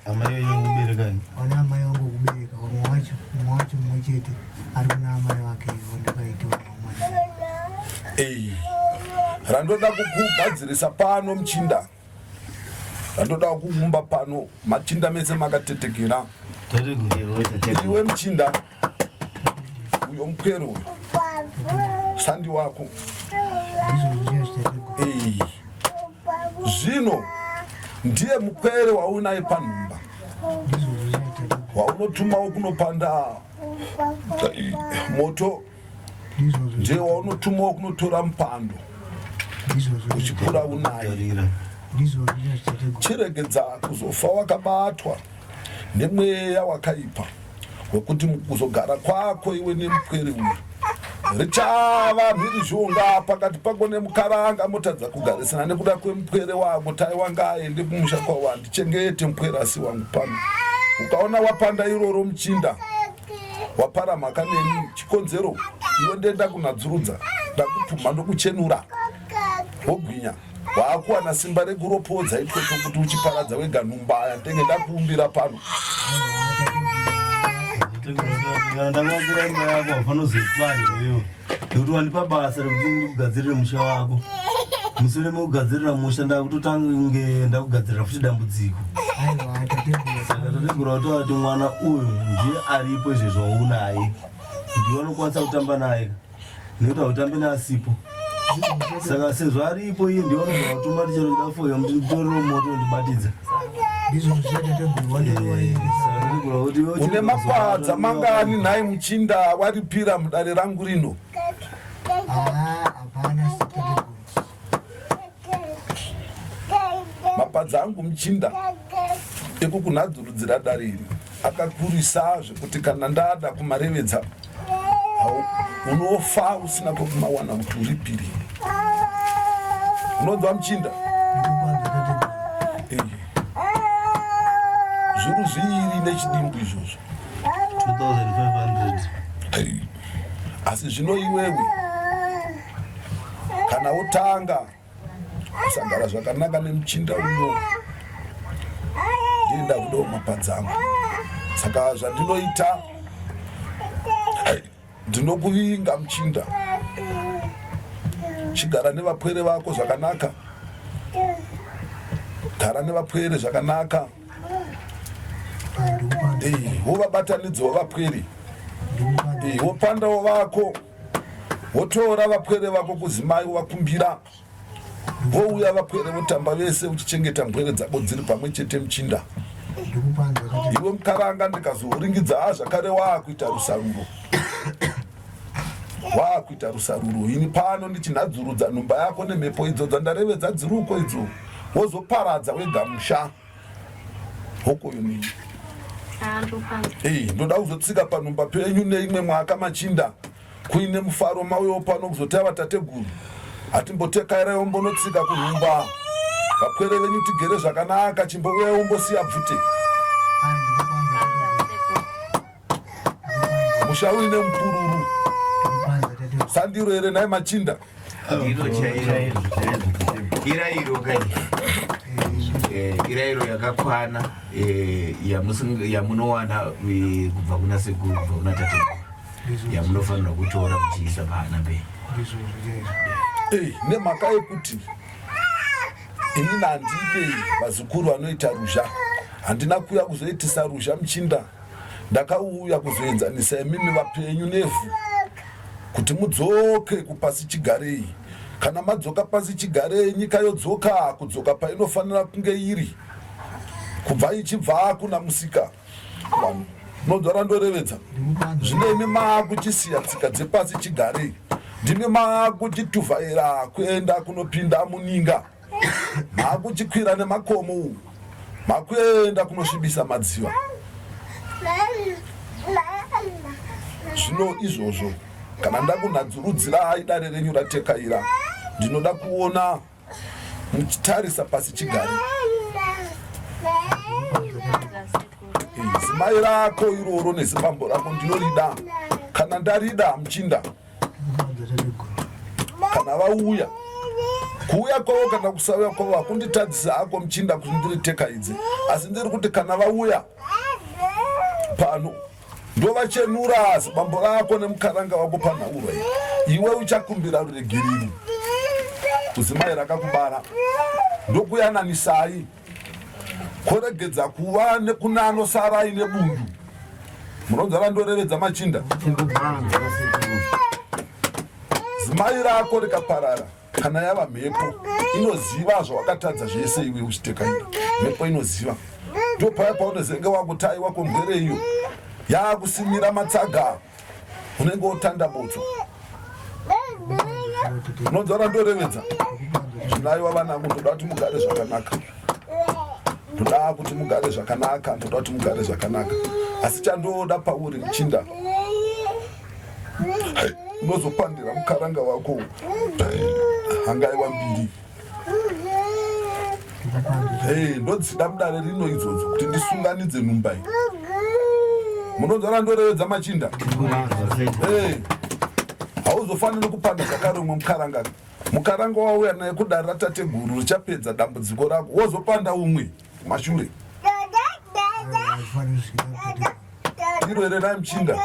C: Amai venyu kuberekani?
D: Wana amai vangu kubereka, vamwe wacho, mumwe wacho mumwe chete ari kuna amai vake wandakaita mwana.
E: Ei, randoda kukugadzirisa pano muchinda. Randoda kuumba pano machinda mese makatetekera. Iwe muchinda uyo mupwere uyo sandi wako. Ei, zvino ndiye mupwere waunaye panhumba waunotumawo kunopanda moto, ndiye waunotumawo kunotora mupando uchikura unaye. Chiregedza kuzofa wakabatwa nemweya wakaipa wekuti kuzogara kwako iwe nemupwere uyu richava mhirizhonga pakati pako nemukaranga, motadza kugarisana nekuda kwemupwere wako. Tai wanga aende kumusha kwavo, handichengete mupwere asi wangu pano. Ukaona wapanda iroro muchinda, wapara mhaka neni. Chikonzero iwe ndenda kunadzurudza, ndakupfuma ndokuchenura, wogwinya, waakuwana simba rekuropodza itwotwo kuti uchiparadza wega nhumba yandenge ndakuumbira pano.
C: Kana ndakuvakira imba yako haufanira kuzoipwanya iwewe, nekuti wandipa basa rekuti ndikugadzirire musha wako. Mushure mekugadzirira musha ndakutotange ndakugadzirira futi dambudziko. Saka tategura kutaura kuti mwana uyu ndiye aripo izvezvi waunaye, ndiwe unokwanisa kutamba naye nekuti hautambi neasipo. Saka sezvo aripo iye ndiwe unogona kutuma tichero chida foya kuti nditorere moto undibatidza.
E: Une mapadza mangani nhai muchinda waripira mudare rangu rino? Mapadza angu muchinda ekukunhadzurudzira dare iri akakurisa zvekuti kana ndada kumarevedza unofa usina kwekumawana kuti uripire. Unonzwa muchinda? Zvuru zviiri nechidimbu izvozvo.
C: 2500.
E: Asi zvino iwewe kana wotanga kusagara zvakanaka nemuchinda uno, ndiye ndakudawo mapadza angu. Saka zvandinoita, ndinokuvinga muchinda, chigara nevapwere vako zvakanaka, gara nevapwere zvakanaka, wovabatanidzawo vapwere, wopandawo vako, wotora vapwere vako kuzimai, wovakumbira, vouya vapwere votamba vese, uchichengeta mbwere dzako dziri pamwe chete muchinda. Iwe mukaranga ndikazoringidza zvakare waakuita rusaruro, waakuita rusaruro. Ini pano ndichinhadzurudza nhumba yako nemhepo idzo dzandarevedza dziruko idzo, wozoparadza wega musha hokoyo nei. Ndoda kuzotsika panhumba penyu neimwe mwaka machinda kuine mufaro, mauyawo pano kuzotava tateguru, hatimbotekairai ombonotsika kunhumba vapwere venyu tigere zvakanaka. Chimbouyai ombosiya bvute musha uine mupururu. Sandiro here nhai machinda?
B: Ndiro chairo, irairo kai, irairo yakakwana yamunowana kubva kuna sekuru, kubva kuna tateguru, yamunofanira kutora muchiisa pahana penyu.
E: Nemhaka yekuti inini handide vazukuru vanoita ruzha. Handina kuuya kuzoitisa ruzha muchinda, ndakauya kuzoenzanisa imimi vapenyu nevhu kuti mudzoke kupasi chigarei. Kana madzoka pasi chigarei, nyika yodzoka kudzoka painofanira kunge iri kubva ichibva kuna Musika vanhu. Munonzwa randorevedza? Zvino imi maakuchisiya tsika dzepasi chigarei, ndimi maakuchituvhaira kuenda kunopinda muninga. Makuchikwira nemakomo umu, makuenda kunosvibisa madziva. Zvino izvozvo kana ndakunhadzurudzirai dare renyu ratekaira, ndinoda kuona muchitarisa pasi chigare. Zimai rako iroro nezibambo rako ndinorida. Kana ndarida muchinda kana vauya kuuya kwavo kana kusauya kwavo hakunditadzisa hako muchinda kuti ndiri tekaidze asi ndiri kuti kana vauya pano ndovachenura zibambo rako nemukaranga wako panhaurwa iyi iwe uchakumbira ruregerero kuzimai rakakubara ndokuyananisai Koregedza kuva nekune anosara aine bundu. Munonzwa randorevedza machinda? Zimai rako rikaparara kana yava mhepo inoziva zvawakatadza zvese iwe uchitekaira. Mhepo inoziva. Ndopaya paunozenge wakutaiwa kombwere iyo yakusimira matsaga unenge wotanda botso. Unonzwa randorevedza? Zvinaiwa vanangu, ndoda kuti mugare zvakanaka. Ndoda kuti mugare zvakanaka, ndoda kuti mugare zvakanaka. Asi chandoda pauri muchinda, unozopandira mukaranga wako hangaiwa mbiri. Hey, ndodzida mudare rino idzodzo kuti ndisunganidze nhumba iyi. Munonzwa randorevedza machinda? Hey, hauzofaniri kupanda zvakare umwe mukaranga. Mukaranga wauya naye kudare ratateguru richapedza dambudziko rako, wozopanda umwe kumashure. Ndiro here nhai muchinda?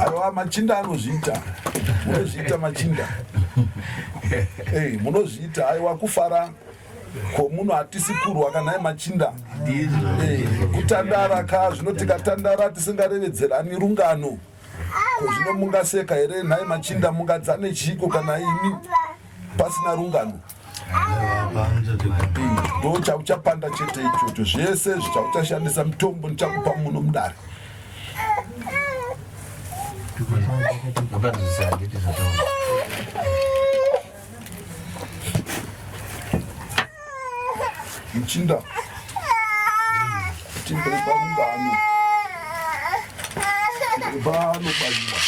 E: Aiwa machinda anozviita. Munozviita machinda. Hey, munozviita aiwa kufara komuno hatisi kurwa kana nhai machinda. Hey, kutandara ka zvino tikatandara tisingarevedzerani rungano. Ko zvino mungaseka here nhai machinda mungadzane chiiko kana imi pasina rungano? Ndo chauchapanda chete ichocho zvese zvichauchashandisa mutombo ndichakupa muno mudare. Muchinda timbere parungano pano payiwa.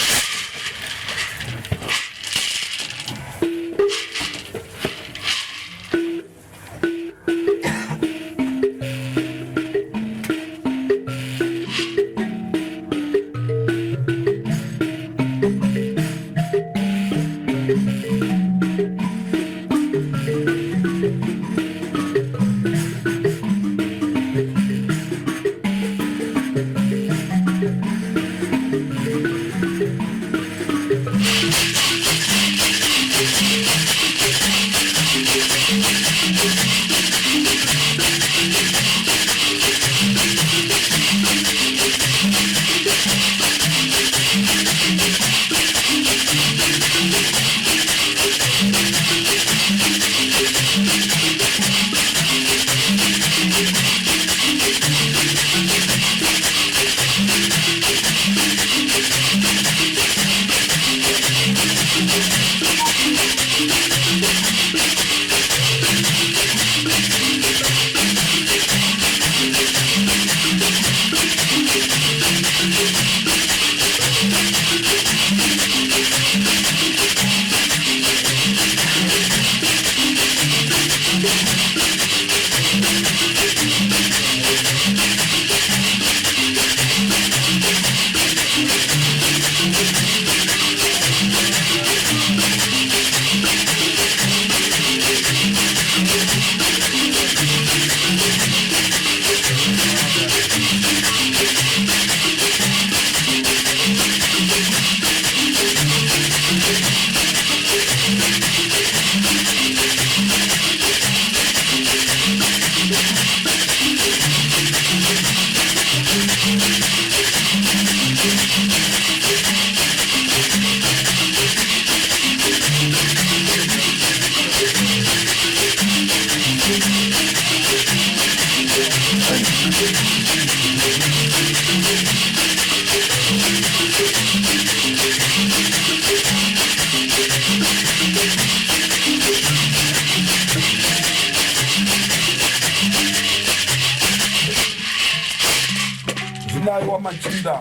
E: machinda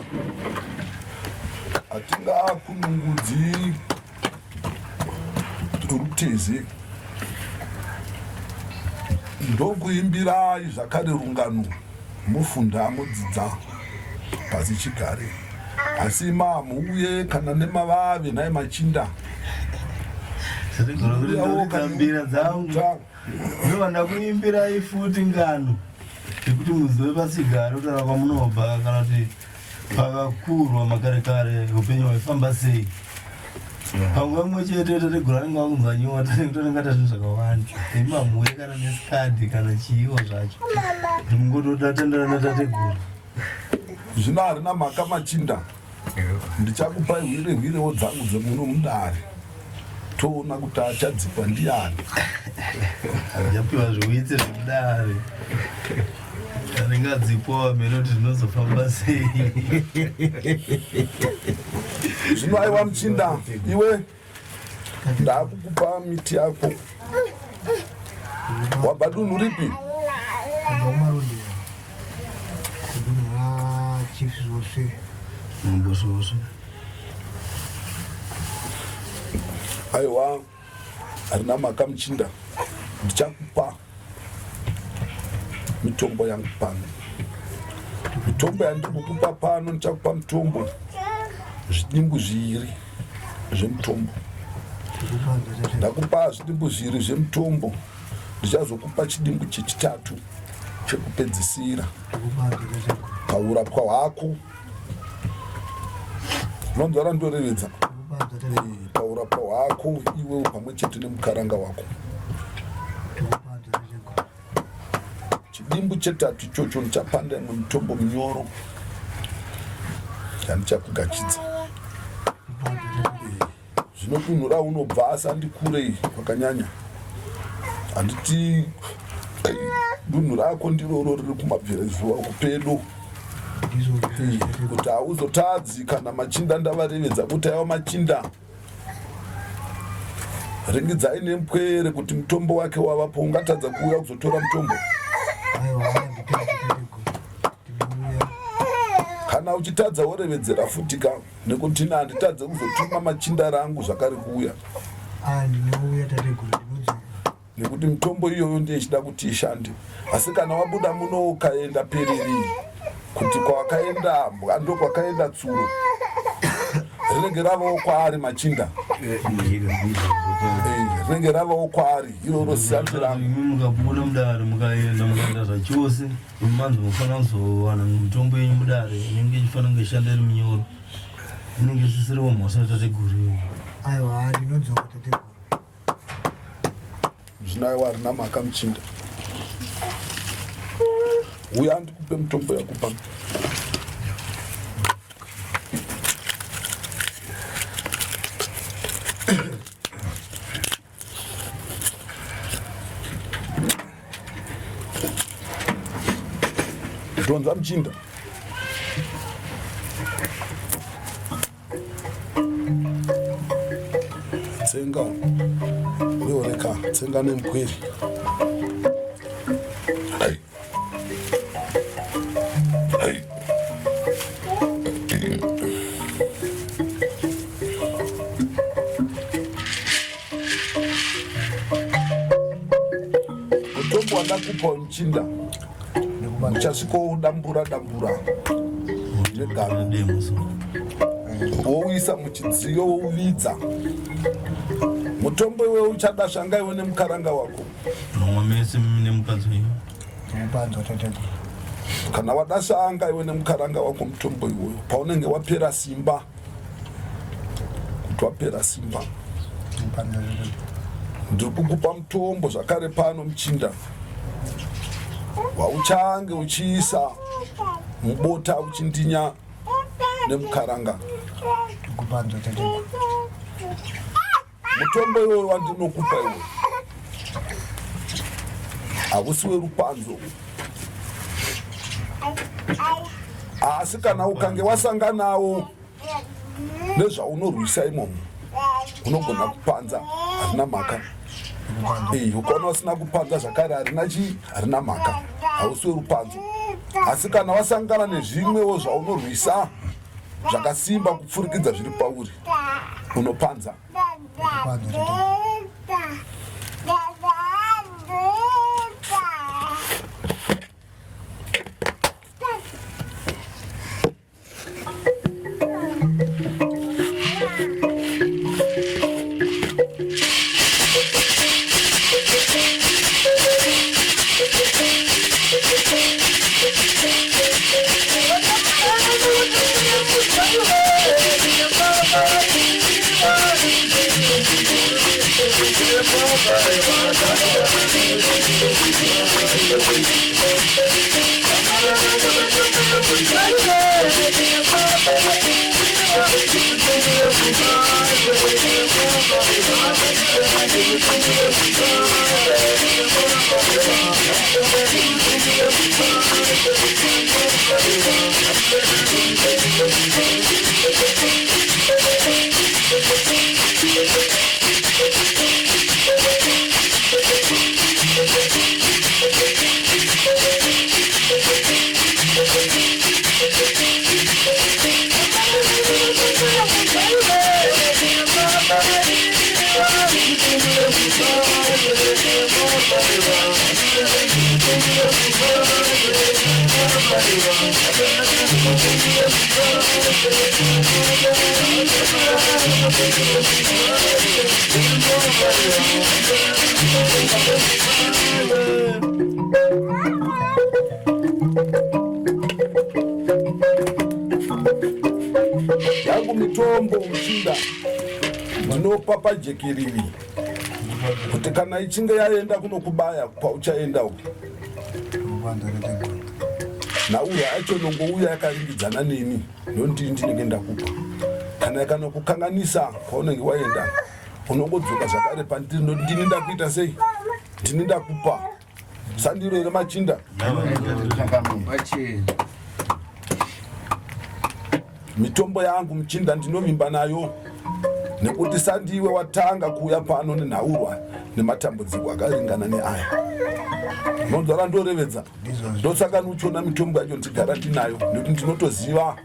E: hatingakunungudzi ruteze ndokuimbirai zvakare rungano mufunda modzidza pasi chigare asi mamuuye kana nemavave nhai machinda
C: mbira dzangu ndobva ndakuimbirai futi ngano yekuti muzive pasigare kutaura kwamunobva kana kuti pakakurwa makare kare upenyu hwaifamba sei panguva imwe chete tategura anenge akunzwa nyota nekuti anenge aita zvinhu zvakawanda imi hamhuye kana nesikadhi kana chiiwo zvacho kuti mungototatendana natategura
E: Zvino harina mhaka machinda, ndichakupai hwire hwirewo dzangu dzemuno mudare, toona kuti achadzipwa ndiyani.
C: Achapiwa zviwitsi zvemudare anenge adzipwa wamene kuti zvinozofamba sei.
E: Zvino aiwa muchinda iwe ndakukupa miti yako wabva dunhu ripi
D: Kubva kumarondera kudunhu rachief Svosve.
C: Mambo Svosve.
E: Aiwa harina mhaka muchinda ndichakupa mitombo yangu pano mitombo yandiri kukupa pano ndichakupa mitombo zvidimbu zviiri zvemutombo ndakupa zvidimbu zviiri zvemutombo ndichazokupa chidimbu chechitatu chekupedzisira paurapwa hwako unonzwa randorevedza paurapwa hwako iwewe pamwe chete nemukaranga wako Chidimbu chetatu ichocho ndichapanda imwe mitombo minyoro yandichakugachidza. Zvino dunhu raunobva asi andikurei kwakanyanya. Handiti dunhu rako ndiroro riri kumabvirezuva kupedo kuti hauzotadzi kana machinda ndavarevedza kuti aiwa machinda Ringidzai nempwere kuti mutombo wake wavapo ungatadza kuuya kuzotora mutombo. Kana uchitadza worevedzera futi ka nekuti ini handitadze kuzotuma machinda rangu zvakare kuuya.
D: Ah, ndinouya tateguru ndinodzoka.
E: Nekuti mitombo iyoyo ndiye ichida kuti ishande asi kana wabuda muno ukaenda periri kuti kwakaenda mbwa ndokwakaenda tsuro rinenge ravawo kwaari machinda eh, rinenge ravawo kwaari iroro siyandi rangu
C: mukabuda mudare mukaenda mukaenda zvachose manzi mufanira kuzowana mitombo yenyu mudare inenge ichifanira kunge ishanda iri munyoro inenge isisiriwo mhosva tateguru
D: aiwa ndinodzoka tateguru
E: Zvino aiwa harina mhaka muchinda. Uya ndikupe mutombo yakupa. Dhonza muchinda. Tsenga neoreka tsenga nemupwere. Hai. Hai. Mutombo wandakupa muchinda uchasvikoudambura dambura negaro wouisa muchidziyo wouvidza mutombo iwe uchada shanga iwe nemukaranga wako
C: Nomwa mese nemukadzi wenyu.
E: Kana wada shanga iwe nemukaranga wako mutombo iwoyo paunenge wapera simba kuti wapera simba ndiri kukupa mutombo zvakare pano muchinda wauchange uchiisa mubota uchindinya nemukaranga mutombo iwoyo wandinokupa iwoyo hausi werupanzo asi kana ukange wasanganawo nezvaunorwisa imomo unogona kupanza hazvina mhaka. Ukaona usina kupanza zvakare harina chii, harina mhaka, hausi werupanzo. Asi kana wasangana nezvimwewo zvaunorwisa zvakasimba kupfurikidza zviri pauri, unopanza. Yangu mitombo muchinda ndinopa pajekeriri kuti kana ichinge yaenda kunokubaya kwauchaenda uku nhauro yacho inongouya yakaringidzana neni ndondii ndinenge ndakupa. Kana ikanokukanganisa kwaunenge waenda unongodzoka zvakare pandiri ndoti ndini ndakuita sei, ndini ndakupa. Sandiro here machinda? Mitombo yangu muchinda ndinovimba nayo nekuti sandiwe watanga kuuya pano nenhaurwa nematambudziko akaringana neaya. Unonzwa randorevedza? Ndosaka nuchiona mitombo yacho ndigara ndinayo nekuti ndinotoziva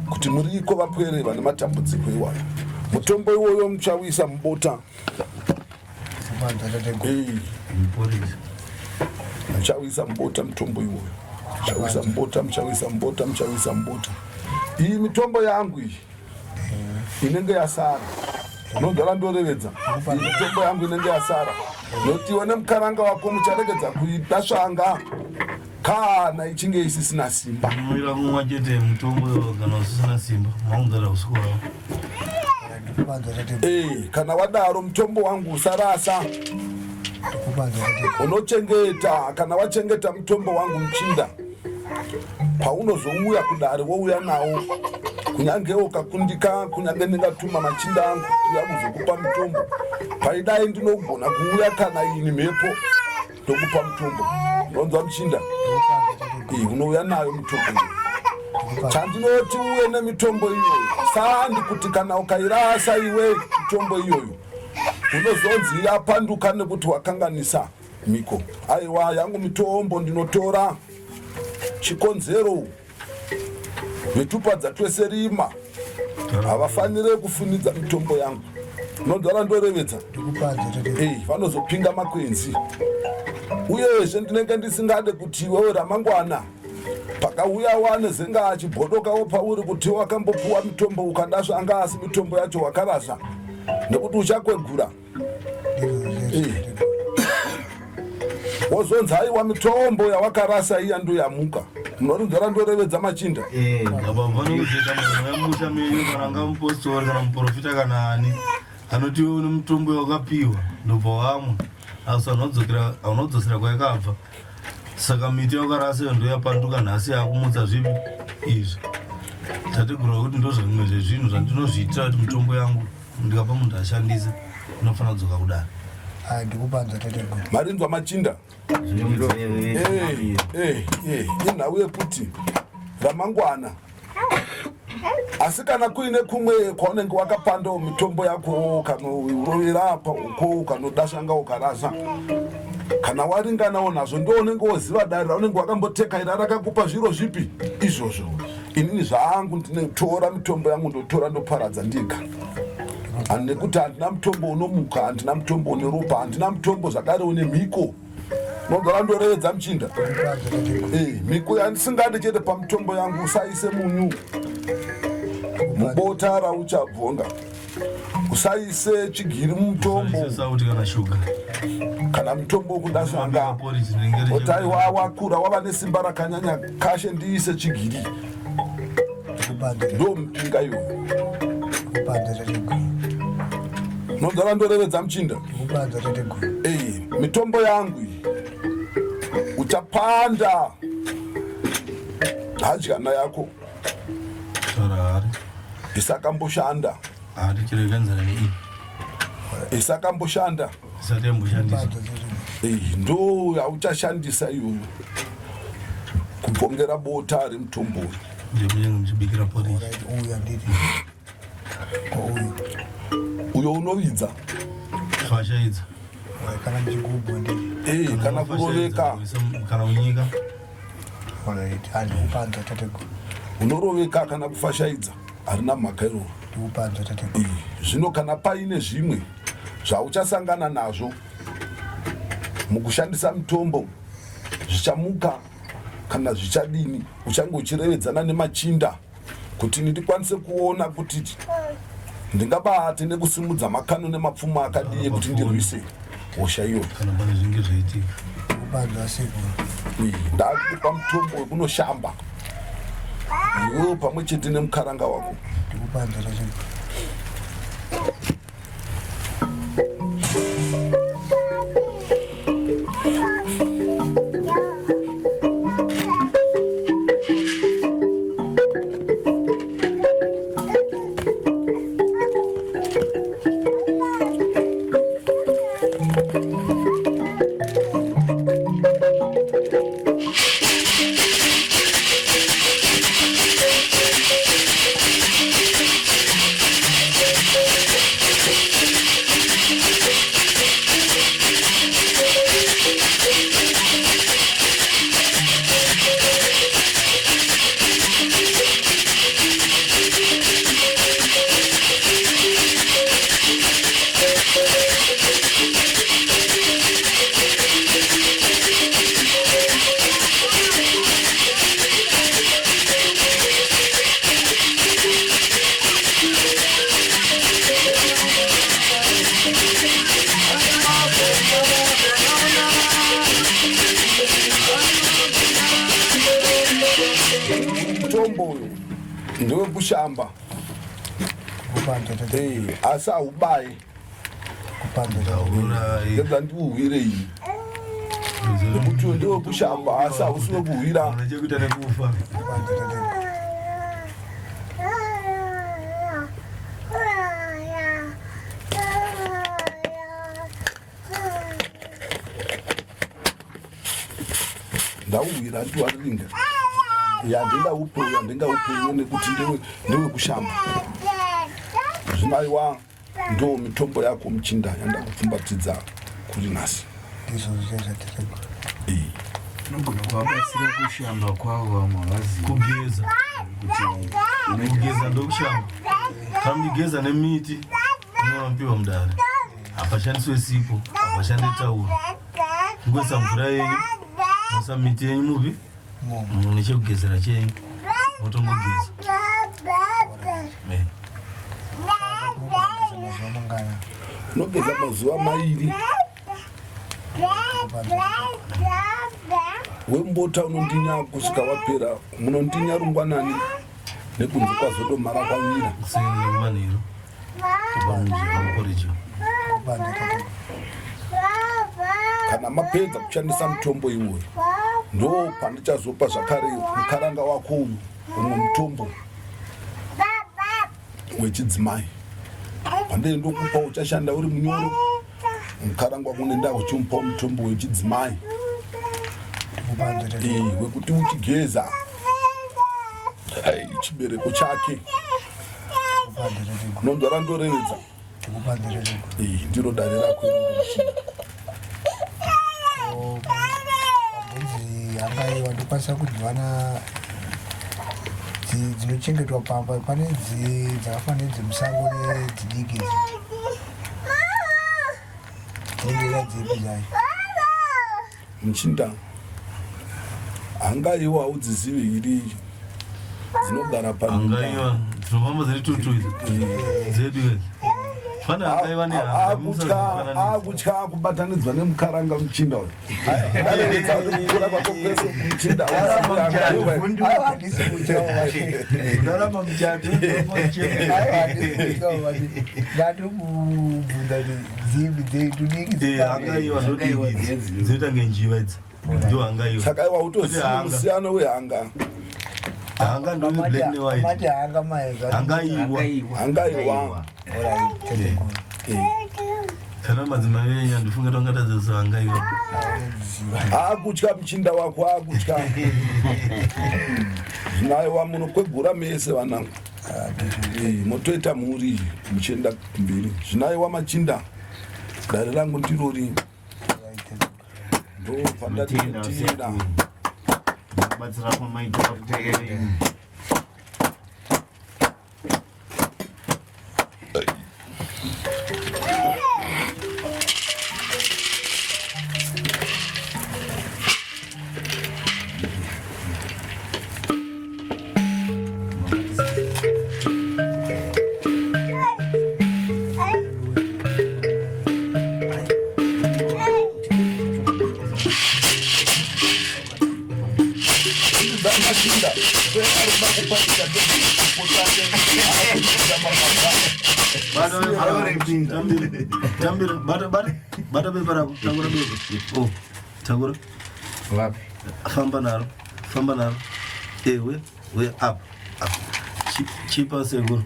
E: kuti muriko vapwere vane matambudziko iwayo. Mutombo iwoyo muchawisa mubota. Muchawisa mubota mutombo iwoyo. Muchawisa mubota, muchawisa mubota, muchawisa mubota. Iyi mitombo yangu iyi inenge yasara. Unogara ndorevedza. Iyi mitombo yangu inenge yasara. Noti iwe nemukaranga wako mucharegedza kuida svanga kana ichinge isisina simba.
C: Unomira kumwa chete mutombo kana usisina simba, maunzara usiku wavo.
E: Kana wadaro mutombo wangu usarasa, unochengeta. Kana wachengeta mutombo wangu muchinda, paunozouya kudare wouya nawo, kunyange ukakundika, kunyange ndingatuma machinda angu kuuya kuzokupa mutombo, paidai ndinogona kuuya kana ini mhepo ndokupa mutombo. Unonzwa muchinda? Unouya nayo mutombo iyoyo. Chandinoti uye nemitombo iyoyo sandi kuti kana ukairasa iwe mitombo iyoyo unozonzi yapanduka nekuti wakanganisa mhiko. Aiwa, yangu mitombo ndinotora chikonzero vitupa dzatwese rima havafanire kufunidza mitombo yangu. Unonzwa randorevedza? Vanozopinga makwenzi. Uyezve ndinenge ndisingade kuti iwewe ramangwana pakauya wane zenga achibhodokawo pauri kuti wakambopuwa mitombo ukadasva anga asi mitombo yacho wakarasa nekuti uchakwegura. Wozonzi aiwa mitombo yawakarasa iya ndoyamuka. Munorinzwa randorevedza machinda?
C: Baba vanokuzoita munhu wemusha menyu kana anga mupostori kana muprofita kana ani anoti iwe une mutombo wakapiwa ndobva wamwa asi unodzosera kwayakabva. Saka miti yawakarasa iyo ndoyapanduka nhasi yakumutsa zvipi izvi. Tategura kuti ndozvimwe zvezvinhu zvandinozviitira kuti mitombo yangu ndikapa munhu ashandise inofanira kudzoka kudaro.
D: Ndikupanza tateguru.
E: Marinzwa machinda? Inhau yekuti ramangwana Asi kana kuine kumwe kwaunenge wakapandawo mitombo yako, ukanorovera apa uko, ukanodashanga ukarasa, kana waringanawo nazvo, ndo unenge woziva dare raunenge wakambotekaira rakakupa zviro zvipi izvozvo. Inini zvangu ndinotora mitombo yangu, ndotora ndoparadza ndega, nekuti handina mutombo unomuka, handina mutombo une ropa, handina mutombo zvakare une mhiko. Nogara ndorevedza muchinda. Eh, mhiko yandisingade chete pamutombo yangu, usaise munyu mubota rauchabvonga, usaise chigiri mumutombo.
C: Sauti kana shuga.
E: Kana mutombo wokudashanga otaiwa wakura wava nesimba rakanyanya, kashe ndiise chigiri, ndo mupinga iyoyo. Nogara ndorevedza muchinda. Ei, mitombo yangu iyi uchapanda hadyana yako isakamboshanda.
C: Hari chiregenzana nei.
E: Isakamboshanda.
C: Isati yamboshandiswa.
E: Ei, ndo yauchashandisa iyoyo kupongera bota remutombo uyu.
C: Ndekunyanga muchibikira porridge.
D: Uyu handiti uyu?
E: Uyo unovidza.
C: Fashaidza.
D: Kana muchigubhu handiti?
E: Ei, kana kuroveka.
C: Kana kunyika.
D: Alright, handikupanza tateguru.
E: Unoroveka kana kufashaidza, harina mhaka iroro.
D: Ndikupanza tateguru.
E: Zvino kana paine zvimwe zvauchasangana nazvo mukushandisa mitombo, zvichamuka kana zvichadini, uchange uchirevedzana nemachinda kuti ndikwanise kuona kuti ndingabate nekusimudza makano nemapfumo akadii ekuti ndirwise hosha iyoyo.
C: Kana pane zvinge zvaitika.
D: Ndikupanza sekuru.
E: Ndakupa mutombo wekunoshamba iwewo pamwe chete nemukaranga wako.
D: Ndikupanza tateguru.
E: Mutombo uyu ndewekushamba.
D: Ndikupanza tateguru.
E: Eh, asi haubayi.
D: Ndikupanza tateguru.
E: Ndebva ndiuhwire iyi, nekuti uyu ndewekushamba asi hausi wekuhwira.
C: Una chekuita nekufa.
D: Ndikupanza tateguru.
E: Ndauhwira ndiwariringa yandingaupe uyu, handingaupe iwe nekuti ndewekushamba. Zvinaiwa ndo mitombo yako muchinda yandakupfumbatidza kuri nhasi.
D: Ndizvo zvichaizva tateguru.
G: Unogona kuvabatsira kushamba kwavo, vamwe havazivi.
C: Kugeza.
G: Kuti
C: Kugeza ndokushamba. Kana muchigeza nemiti inopiwa mudare, hapashandiswe sipo, hapashande tauro. Kungoisa mvura yenyu, moisa miti yenyu mupi nechekugezera chenyu, motongogeza. Eh.
D: Mazuva mangana?
E: Unogeza mazuva mairi. Wembota unondinya kusvika wapera, munondinya rungwanani nekunze kwazodomara kwavira.
C: Kuseni nekumanheru topa mudya muporridge.
D: Ndikupanza tateguru.
E: Kana mapedza kushandisa mutombo iwoyo, ndo pandichazopa zvakare mukaranga wako uyu umwe mutombo wechidzimai pandei ndokupa, uchashanda uri munyoro. Mukaranga wako nenda uchimupa mutombo wechidzimai.
D: Ndikupanza tateguru.
E: Eh, wekuti uchigeza. Chibereko chake unonzwa randorevedza. Ndiro dare rako iroro muchinda.
D: Mbudzi hangaiwa ndokwanisa kudyiwana dzinochengetwa pamba pane dzakafanana nedzemusango nedzidiki idzi dzinenge dzipi dzacho
E: Muchinda, hangaiwa haudzizivi iri dzinogara
C: pano. Hangaiwa dzinofamba dziri tutu idzi dzedu idzi. Pane hangaiwa nehanga.
E: Akutya kubatanidzwa nemukaranga muchinda uyu. Areredza kukura kwako kwese muchinda.
D: Ndaramba muchato. Ndatomubvunza kuti dzipi dzedu diki.
C: Hangaiwa ndodiki dzinoita ngenjiva idzi. Ndo hangaiwa.
E: Saka iwa utoziva musiyano wehanga.
C: Hanga ndo black ne white.
D: Mati hanga maeza.
C: Hangaiwa.
E: Hangaiwa.
C: Kana madzimai enyu andifunga tangatadza hangaiwa.
E: Akutya muchinda wako akutya. Zvinayo munokwegura mese vanangu. Motoita mhuri muchienda kumberi. Zvinaiwa machinda. Dare rangu ndirori. Ndo pandatinda.
G: Batsira kwamaita pakuteerera.
E: Machinda.
C: Tambira, bata bata bata bepa rako, takura bepa. Oh, takura.
B: Vapi?
C: Famba naro, famba naro. Ewe, we up, up. Chipa sekuru.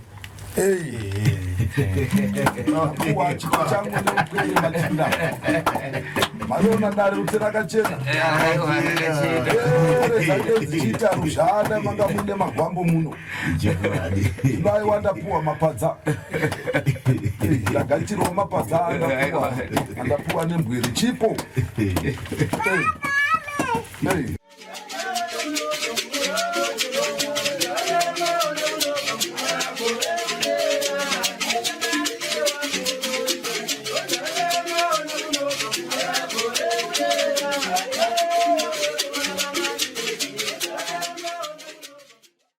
E: Apuwa chipo changu neukwere machinda. Mariona dare kuti rakachena. Ere dzange dzichiita ruzhada manga mune magwambo muno. Zvino ndapuwa mapadza. Ndagachirwa mapadza andapuwa. Andapuwa nembwere chipo. Hey. Hey.